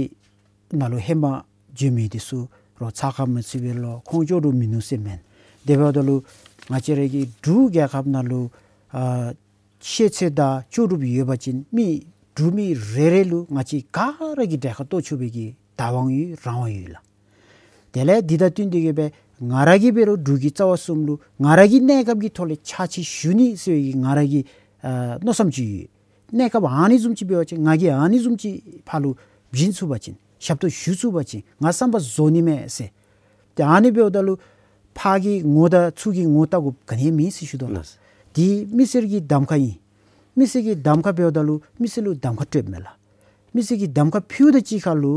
ནང་ལུ་ཧེ་མ་འགྱོ་མི་འདི་ཚུ་རོགས་ཚགས་ཁར་མ་ཚུད་པས་ལོ། ཁོང་ལྕོགས་གྲུབ་མིན་ནུག་ཟེར་མེན། དེ་འབདཝ་ད་ལུ་ང་བཅས་ར་གི་འབྲུག་རྒྱལ་ཁབ་ནང་ལུ་ཨ་ཤེས་ཚད་དང་ལྕོགས་གྲུབ་ཡོད་པ་ཅིན་མི་འབྲུག་མི་རེ་རེ་ལུ་ང་བཅས་ག་ར་གིས་གྲལ་ཁར་གཏོགས་ཆོག་པའི་གི་བདག་དབང་ཡོད། རང་དབང་ཡོད་ལགས། དེ་ལས་འདི་དང་བསྟུན་ཏེ་གི་སྦེ་ང་ར་གིས་འབད་རུང་འབྲུག་གི་རྩ་བ་གསུམ་ལུ་ང་ར་གི་གནས་སྐབས་ཀྱི་ཐོག་ལས་ཕྱག་ཕྱིད་ཞུ་ནི་ཟེར་བའི་གི་ང་ར་གི་ཨ་མནོ་བསམ་ཅིག་ཡོད། གནས་སྐབས་ཨ་ནི་བཟུམ་ཅིག་འབད་བ་ཅིན་ང་གིས་ཨ་ནི་བཟུམ་ཅིག་ཕར་ལུ་བྱིན་ཚུགས་པ་ཅིན་ཞབས་ཏོག་ཞུ་ཚུགས་པ་ཅིན་ང་བསམ་པ་རྫོགས་ནི་མས་ཟེར། ཏེ་ཨ་ནི་འབདཝ་ད་ལུ་ཕར་གྱི་ངོ་དང་ཚུར་གྱི་ངོ་བལྟ་དགོཔ་ག་ནི་ཡང་མེད་ཟེར་ཞུ་དོ་ལགས། ལགས། འདི་མི་སེར་གྱི་གདམ་ཁ་ཨིན། མི་སེར་གྱི་གདམ་ཁ་འབདཝ་ད་ལུ་མི་སེར་ལུ་གདམ་ཁ་སྤྲོདཔ་མས་ལགས། མི་སེར་གྱི་གདམ་ཁ་ཕུལཝ་དང་གཅིག་ཁར་ལུ་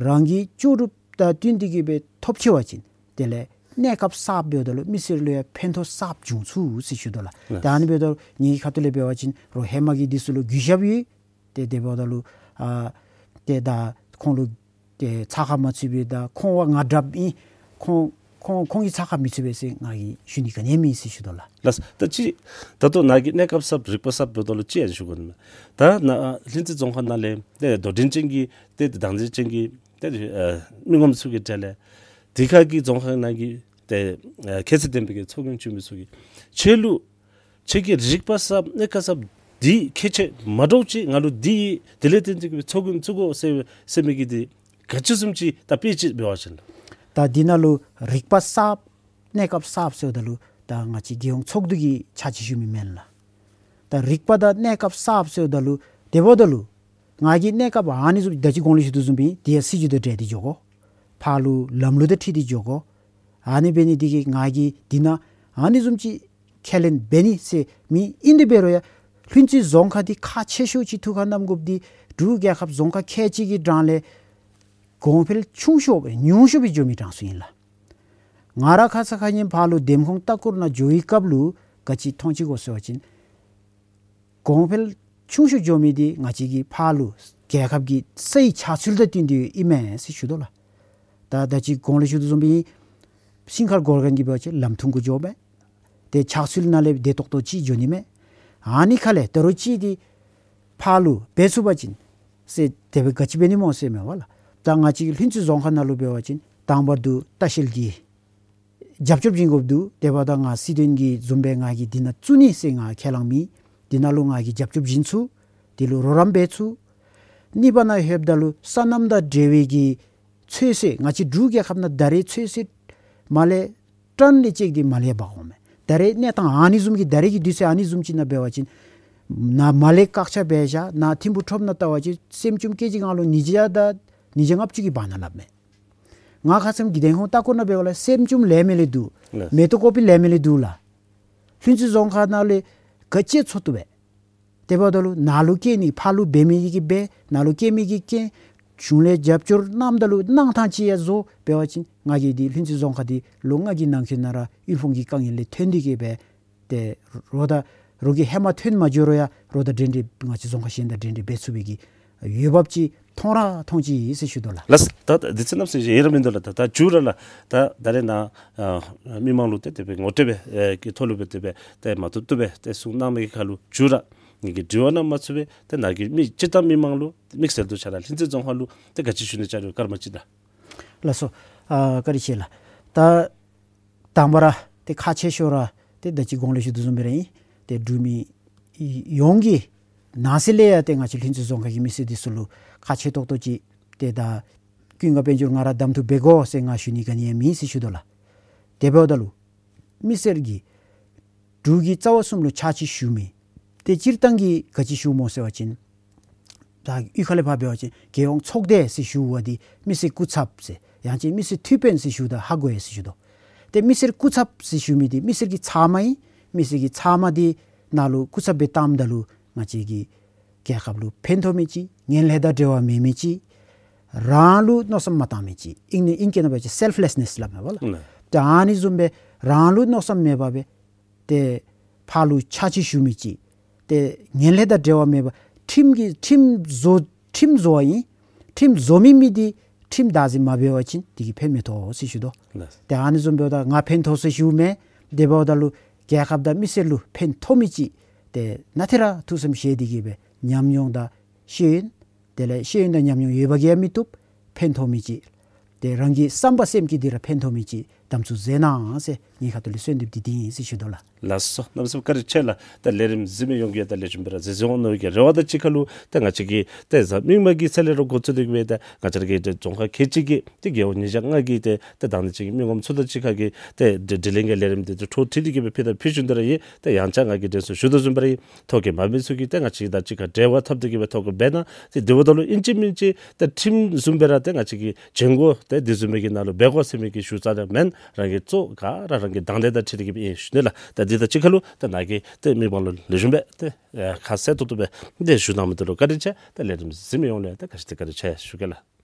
རང་གི་ལྕོགས་གྲུབ་དང་བསྟུན་ཏེ་གི་སྦེ་ཐོབ་ཆི་བ་ཅིན་དེ་ལས་ གནས་སྐབས་གསརཔ་འབདཝ་ད་ལུ་མི་སེར་ལུ་ཡང་ཕན་ཐོགས་གསརཔ་འབྱུང་ཚུགས་ཟེར་ཞུ་དོ་ལགས། ལགས། ད་ཨ་ནི་འབདཝ་ད་ངེའི་ཁ་ཐུག་ལས་འབད་བ་ཅིན་རོགས་ཧེ་མ་གི་འདི་ཚུ་ལུ་གུས་ཞབས་ཡོད། ཏེ་དེ་འབདཝ་ད་ལུ་ཨ་ཏེ་ད་ཁོང་ལུ་ཏེ་ཚ་ཁ་མ་ཚུད་པའི་ད་ཁོང་བ་ང་དྲགཔ་ཨིན། ཁོང་ཁོང་ཁོང་གིས་ཚ་ཁ་མི་ཚུད་པས་ཟེར་ང་གིས་ཞུ་ནི་ག་ནི་ཡང་མེད་ཟེར་ཞུ་དོ་ལགས། ལགས། ད་ཅི་ད་ལྟོ་ནཱ་གི་གནས་སྐབས་གསརཔ་རིག་པ་གསརཔ་འབདཝ་ད་ལུ་ཅིག་ཡང་ཞུ་དགོ་ནི་མས། ད་ནཱ་ལྷུན་རྩེ་རྫོང་ཁག་ནང་ལས་ཏེ་དོ་འགྲན་ཅན་གྱི་ཏེ་དང་འདོད་ཅན་གྱི་ཏེ་ཨ་མི་ངོམ་ཚུ་གི་གྲས་ལས་དེ་ཁ་གི་རྫོང་ཁག་ནང་གི་ཏེ་ཨ་ཁྱད་ཚད་ལྡན་པའི་གི་ཚོགས་རྒྱན་བྱིན་མི་ཚུ་གིས་ཁྱེད་ལུ་ཁྱེད་ཀྱི་རིག་པ་གསརཔ་གནས་སྐབས་གསརཔ་འདི་ཁྱད་ཆོས་མ་འདྲཝ་ཅིག་ང་ལུ་འདི་ཡོད། དེ་ལས་བརྟེན་ཏེ་གི་ཚོགས་རྒྱན་བཙུགས་དགོ་ཟེར་ཟེར་མི་གི་འདི་ག་ཅི་བཟུམ་ཅིག་ད་དཔེ་ཅིག་འབད་བ་ཅིན་ལགས། ད་འདི་ནང་ལུ་རིག་པ་གསརཔ་གནས་སྐབས་གསརཔ་ཟེརཝ་ད་ལུ་ད་ང་བཅས་རྒྱལ་ཡོངས་ཚོགས་འདུ་གི་ཕྱག་ཕྱིད་ཞུ་མི་མེན་ལགས། ད་རིག་པ་དང་གནས་སྐབས་གསརཔ་ཟེརཝ་ད་ལུ་དེ་འབདཝ་ད་ལུ་ང་གིས་གནས་སྐབས་ཨ་ནི་བཟུམ་ད་ཅི་གོང་ལུ་ཞུ་དོ་བཟུམ་སྦེ་དེ་ཡང་སྲིད་བྱུས་དང་འབྲེལ་ཏེ་འགྱོ་དགོ། ཕར་ལུ་ལམ་ལུགས་དང་འཁྲིལ་ཏེ་འགྱོ་དགོ། ཨ་ནི་འབད་ནི་འདི་གིས་ང་གིས་འདི་ནང་ཨ་ནི་བཟུམ་ཅིག་ཁས་ལེན་འབད་ནི་ཟེར་མེད། ཨིན་དེ་འབད་རུང་ཡང་ལྷུན་རྩེ་རྫོང་ཁག་འདི་ཁག་ཆེ་ཤོས་ཅིག་ཐུགས་ཁར་བསྣམ་དགོཔ་འདི་འབྲུག་རྒྱལ་ཁབ་རྫོང་ཁག་ཁལ་གཅིག་གི་གྲངས་ལས་གོང་འཕེལ་ཆུང་ཤོས་སྦེ་ཉུང་ཤོས་སྦེ་འགྱོ་མི་གྲངས་སུ་ཨིན་ལགས། ང་ར་ཁ་ཙ་ཁ་ཉིནམ་ཕར་ལུ་འདེམས་ཁོངས་ལྟ་སྐོར་ནང་འགྱོ་བའི་སྐབས་ལུ་ག་ཅི་མཐོང་ཅི་གོ་ཟེར་བ་ཅིན་གོང་འཕེལ་ཆུང་ཤོས་འགྱོ་མི་འདི་ང་བཅས་ཀྱི་ཕར་ལུ་རྒྱལ་ཁབ་ཀྱི་སའི་ཆགས་ཚུལ་དང་བསྟུན་ཏེ་ཨིན་མས་ཟེར་ཞུ་དོ་ལགས། ད་ད་ཅི་གོང་ལུ་ཞུ་དོ་བཟུམ་སྦེ་ཤིང་མཁར་གོར་གན་གྱི་འབད་བ་ཅིན་ལམ་ཐུང་ཀུ་འགྱོཝ་མས། ཏེ་ཆགས་ཚུལ་ནང་ལས་བདེ་ཏོག་ཏོ་ཅིག་འགྱོ་ནི་མས། ཨ་ནི་ཁ་ལས་ད་རུང་ཅིག་འདི་ཕར་ལུ་འབད་ཚུགས་པ་ཅིན་ཟེར་དེ་སྦེ་ག་ཅི་འབད་ནི་སྨོ་ཟེར་མས་པ་ལགས། ད་ང་བཅས་ཀྱི་ལྷུན་རྩེ་རྫོང་ཁག་ནང་ལུ་འབད་བ་ཅིན་དང་པ་འདི་ལྟ་བཤལ་གྱི་རྒྱབ་སྐྱོར་བྱིན་དགོཔ་འདུག། དེ་འབདཝ་ད་ང་སྲིད་དོན་གྱི་བཟུམ་སྦེ་ང་གིས་འདི་ནང་བཙུགས་ནི་ཟེར་ང་ཁས་བླངས་མེད། འདི་ནང་ལུ་ང་གིས་རྒྱབ་སྐྱོར་བྱིན་ཚུགས། དེ་ལུ་རོགས་རམ་འབད་ཚུགས། གཉིས་པ་ནང་ལྷོདཔ་ད་ལུ་སོ་ནམ་དང་འབྲེལ་བའི་གི་ཚོད་བསྲེ་ང་བཅས་འབྲུག་རྒྱལ་ཁབ་ནང་ད་རེས་ཚོད་བསྲེ་མ་ལེ་ཊོན་ལས་ཅིག་འདི་མ་ལེ་འབག་འོང་མས། ད་རེས་གནས་སྟངས་ཨ་ནི་བཟུམ་གྱི་ད་རེས་ཀྱི་དུས་ཚོད་ཨ་ནི་བཟུམ་ཅིག་ནང་འབད་བ་ཅིན་ནཱ་མ་ལེ་བཀག་ཆ་འབད་བཞག། ནཱ་ཐིམ་ཕུག་ཁྲོམ་ནང་བལྟ་བ་ཅིན་སྲནམ་ཅུམ་ཀེ་ཇི་གང་ལུ་ཉིས་བརྒྱ་དང་ཉིས་བརྒྱ་ལྔ་བཅུ་གི་བར་ན་སླབ་མས། ང་ཁ་ཙ་ཁ་ཉིནམ་འདེམས་ཁོངས་ལྟ་སྐོར་ནང་འབད་བ་ལས་སྲནམ་ཅུམ་ལེན་མི་ལེན་འདུག། ལགས། མེ་ཏོག་ཀོ་པི་ལེན་མི་ལེན་འདུག་ལགས། ལྷུན་རྩེ་རྫོང་ཁག་ནང་ལས་ག་ཅི་ཚོར་བཏུབ་པས། དེ་འབདཝ་ད་ལུ་ནཱ་ལུ་སྐྱེལ་ནི་ཕར་ལུ་འབད་མི་གིས་འབད། ནཱ་ལུ་སྐྱེལ་མི་གིས་སྐྱེལ། གཞུང་ལས་རྒྱབ་སྐྱོར་གནངམ་ད་ལུ་གནང་ཐངས་ཅིག་ཡང་བཟོ་འབད་བ་ཅིན་ང་གིས་འདི་ལྷུན་རྩེ་རྫོང་ཁག་འདི་ལོ་ལྔ་གི་ནང་འཁོད་ནང་ར་དབུལ་ཕོངས་ཀྱི་དཀའ་ངལ་ལས་ཐོན་ཏེ་གི་སྦེ་ཏེ་རོགས་དང་རོགས་ཀྱིས་ཧེ་མ་ཐོན་མ་འགྱོ་རུང་ཡང་རོགས་དང་འབྲེལ་འདྲིས་ང་བཅས་རྫོང་ཁག་གཞན་དང་འབྲེལ་འདྲིས་འབད་ཚུགས་པའི་གི་འོས་འབབ་ཅིག་མཐོང་ར་མཐོང་ཅི་ཟེར་ཞུ་དོ་ལགས། ལགས། ད་ད་དུས་ཚོད་གནམ་མེད་ས་མེད་ཡོད་ར་མིན་འདུག་ལགས། ད་ད་མཇུག་ར་ལགས། ད་ད་རེས་ནཱ་ཨ་མི་མང་ལུ་ཏེ་དེ་སྦེ་ངོ་སྤྲོད་སྦེ་ཨེ་གི་ཐོག་ལུ་སྦེ་དེ་སྦེ་ཏེ་མ་བཏུབ་བཏུབ་སྦེ་ཏེ་གསུང་གནང་མི་གི་ཁར་ལུ་མཇུག་ར་ངེ་གི་དྲི་བ་ནང་མ་ཚུད་པའི་ཏེ་ནཱ་གི་མི་སྤྱིར་བཏང་མི་མང་ལུ་དམིགས་བསལ་དུ་ཆ་ར་ལྷུན་རྩེ་རྫོང་ཁག་ལུ་ཏེ་ག་ཅི་ཞུ་ནི་ཆ་རུང་སྐར་མ་གཅིག་ད། ལགས་སོ། ཨ་བཀའ་དྲིན་ཆེ་ལགས། ད་དང་པ་ར་ཏེ་ཁག་ཆེ་ཤོས་ར་ཏེ་ད་ཅི་གོང་ལུ་ཞུ་དོ་བཟུམ་སྦེ་ར་ཨིན། ཏེ་འབྲུག་མི་ཡོངས་ཀྱི་ནང་གསེས་ལས་ཡང་ཏེ་ང་བཅས་ལྷུན་རྩེ་རྫོང་ཁག་གི་མི་སེར་འདི་ཚུ་ལུ་ཁག་ཆེ་ཏོག་ཏོ་ཅིག་ཏེ་ད་ཀུན་དགའ་དཔལ་འབྱོར་ང་ར་གདམ་འཐུ་འབད་དགོ་ཟེར་ང་ཞུ་ནི་ག་ནི་ཡང་མེད་ཟེར་ཞུ་དོ་ལགས། དེ་འབདཝ་ད་ལུ་མི་སེར་གྱིས་འབྲུག་གི་རྩ་བ་གསུམ་ལུ་ཕྱག་ཕྱིད་ཞུ་མི་ཏེ་སྤྱིར་བཏང་གི་ག་ཅི་ཞུཝ་སྨོ་ཟེར་བ་ཅིན་ད་གཡུས་ཁ་ལས་ཕར་འབད་བ་ཅིན་རྒྱལ་ཡོངས་ཚོགས་སྡེ་ཟེར་ཞུ་བ་འདི་མི་སེར་སྐུ་ཚབ་ཟེར་ཡང་ཅིན་མི་སེར་འཐུས་དཔོན་ཟེར་ཞུཝ་ད་ཧ་གོ་ཡི་ཟེར་ཞུ་དོ། ཏེ་མི་སེར་སྐུ་ཚབ་ཟེར་ཞུ་མི་འདི་མི་སེར་གྱི་ཚབ་མ་ཨིན། མི་སེར་གྱི་ཚབ་མ་འདི་ནཱ་ལུ་སྐུ་ཚབ་སྦེ་བཏངམ་ད་ལུ་ང་བཅས་ཀྱི་རྒྱལ་ཁབ་ལུ་ཕན་ཐོགས་མི་ཅིག། ངན་ལྷད་དང་འབྲེལ་བ་མེད་མི་ཅིག། རང་ལུ་མནོ་བསམ་མ་བཏང་མི་ཅིག། ཨིང་ནི་ཨིང་སྐད་ནང་འབད་བ་ཅིན་སེལཕ་ལེསི་ནེསི་སླབ་མས་པ་ལགས། ལགས། ཏེ་ཨ་ནི་བཟུམ་སྦེ་རང་ལུ་མནོ་བསམ་མེད་པར་སྦེ་ཏེ་ཕར་ལུ་ཕྱག་ཕྱིད་ཞུ་མི་ཅིག། ཏེ་ངན་ལྷད་དང་འབྲེལ་བ་མེད་པར་ཁྲིམས་ཀྱི་ཁྲིམས་བཟོ་ཁྲིམས་བཟོ་བ་ཨིན། ཁྲིམས་བཟོ་མི་མི་འདི་ཁྲིམས་བདག་འཛིན་མ་འབད་བ་ཅིན་དེ་གིས་ཕན་མི་ཐོགས་ཟེར་ཞུ་དོ། ལགས། ཏེ་ཨ་ནི་བཟུམ་འབདཝ་ད་ང་ཕན་ཐོགས་ཟེར་ཞུཝ་མེན། དེ་འབདཝ་ད་ལུ་རྒྱལ་ཁབ་དང་མི་སེར་ལུ་ཕན་ཐོགས་མི་ཅིག་ཏེ་ནཱ་ཏེ་ར་ཐུགས་བསམ་བཞེས་ཏེ་གི་སྦེ་ཉམས་མྱོང་དང་ཤེས་ཡོན་དེ་ལས་ཤེས་ཡོན་དང་ཉམས་མྱོང་ཡོད་པ་གིས་ཡང་མི་བཏུབ། ཕན་ཐོགས་མི་ཅིག། ཏེ་རང་གི་བསམ་པ་སེམས་ཀྱི་འདི་ར་ཕན་ཐོགས་མི་ཅིག་གདམ་འཐུ་མཛད་གནང་ཟེར་ངེའི་ཁ་ཐུག་ལས་གསོལ་འདེབས་འདི་འདི་ཨིན་ཟེར་ཞུ་དོ་ལགས། ལགས་སོ། གནམ་མེད་ས་མེད་བཀའ་དྲིན་ཆེ་ལགས། ད་ལས་རིམ་གཟིགས་མི་ཡོངས་ཀྱིས་ད་ལེགས་ཤོམ་སྦེ་ར་གཟིགས་གཟིགསཔ་འོང་མནོ་བའི་རེ་བ་དང་གཅིག་ཁར་ལུ་ད་ང་བཅས་ཀྱིས་ད་གཟའ་མིག་དམར་གྱི་ཚེ་ལས་ར་འགོ་བཙུགས་ཏེ་གི་སྦེ་ད་ང་བཅས་ར་གི་ད་རྫོང་ཁག་ཁལ་གཅིག་གི་ད་རྒེད་འོག་ཉིས་བརྒྱ་ལྔ་གི་ད་ད་དང་འདོད་ཅན་གྱི་མི་ངོམ་ཚུ་དང་གཅིག་ཁར་གྱི་ད་དྲི་དྲི་ལན་གྱི་ལས་རིམ་འདི་ཚུ་འཕྲོ་མཐུད་དེ་གི་སྦེ་ཕུལ་དང་ཕུལ་བཞིན་དུ་ར་ཡོད། ད་ཡང་བསྐྱར་ང་གིས་དྲན་གསོ་ཞུ་དོ་བཟུམ་སྦེ་ར་ཡོད། ཐོ་བཀོད་མ་འབད་མི་ཚུ་གིས་ད་ང་བཅས་ཀྱིས་ད་གཅིག་ཁར་འབྲེལ་བ་འཐབ་སྟེ་གི་སྦེ་ཐོ་བཀོད་འབད་གནང་། ཏེ་དེ་འབདཝ་ད་ལུ་ཨིན་ཅི་མིན་ཅི་ད་ཁྲིམས་བཟུམ་སྦེ་ར་ད་ང་བཅས་ཀྱིས་བྱེད་དགོ། ད་དེ་བཟུམ་མའི་གི་ནང་ལུ་འབད་དགོ་ཟེར་མི་གི་ཞུ་རྩ་ད་མེན། རང་གི་གཙོ་ག་ར་རང་གི་དང་འདོད་དང་འཁྲིལ་ཏེ་གི་སྦེ་ཨིན་ཞུ་ནི་ལགས། ད་འདི་དང་གཅིག་ཁར་ལུ་ད་ནཱ་གིས་ད་མི་མང་ལུ་ལེགས་ཤོམ་སྦེ་ད་ཁ་གསལ་ཏོག་ཏོ་སྦེ་ད་ཞུ་གནང་མི་འདི་ལུ་བཀའ་དྲིན་ཆེ། ད་ལས་རིམ་གཟིགས་མི་ཡོངས་ལུ་ད་ག་ཅི་ད་བཀའ་དྲིན་ཆེ་ཞུ་གེ་ལགས།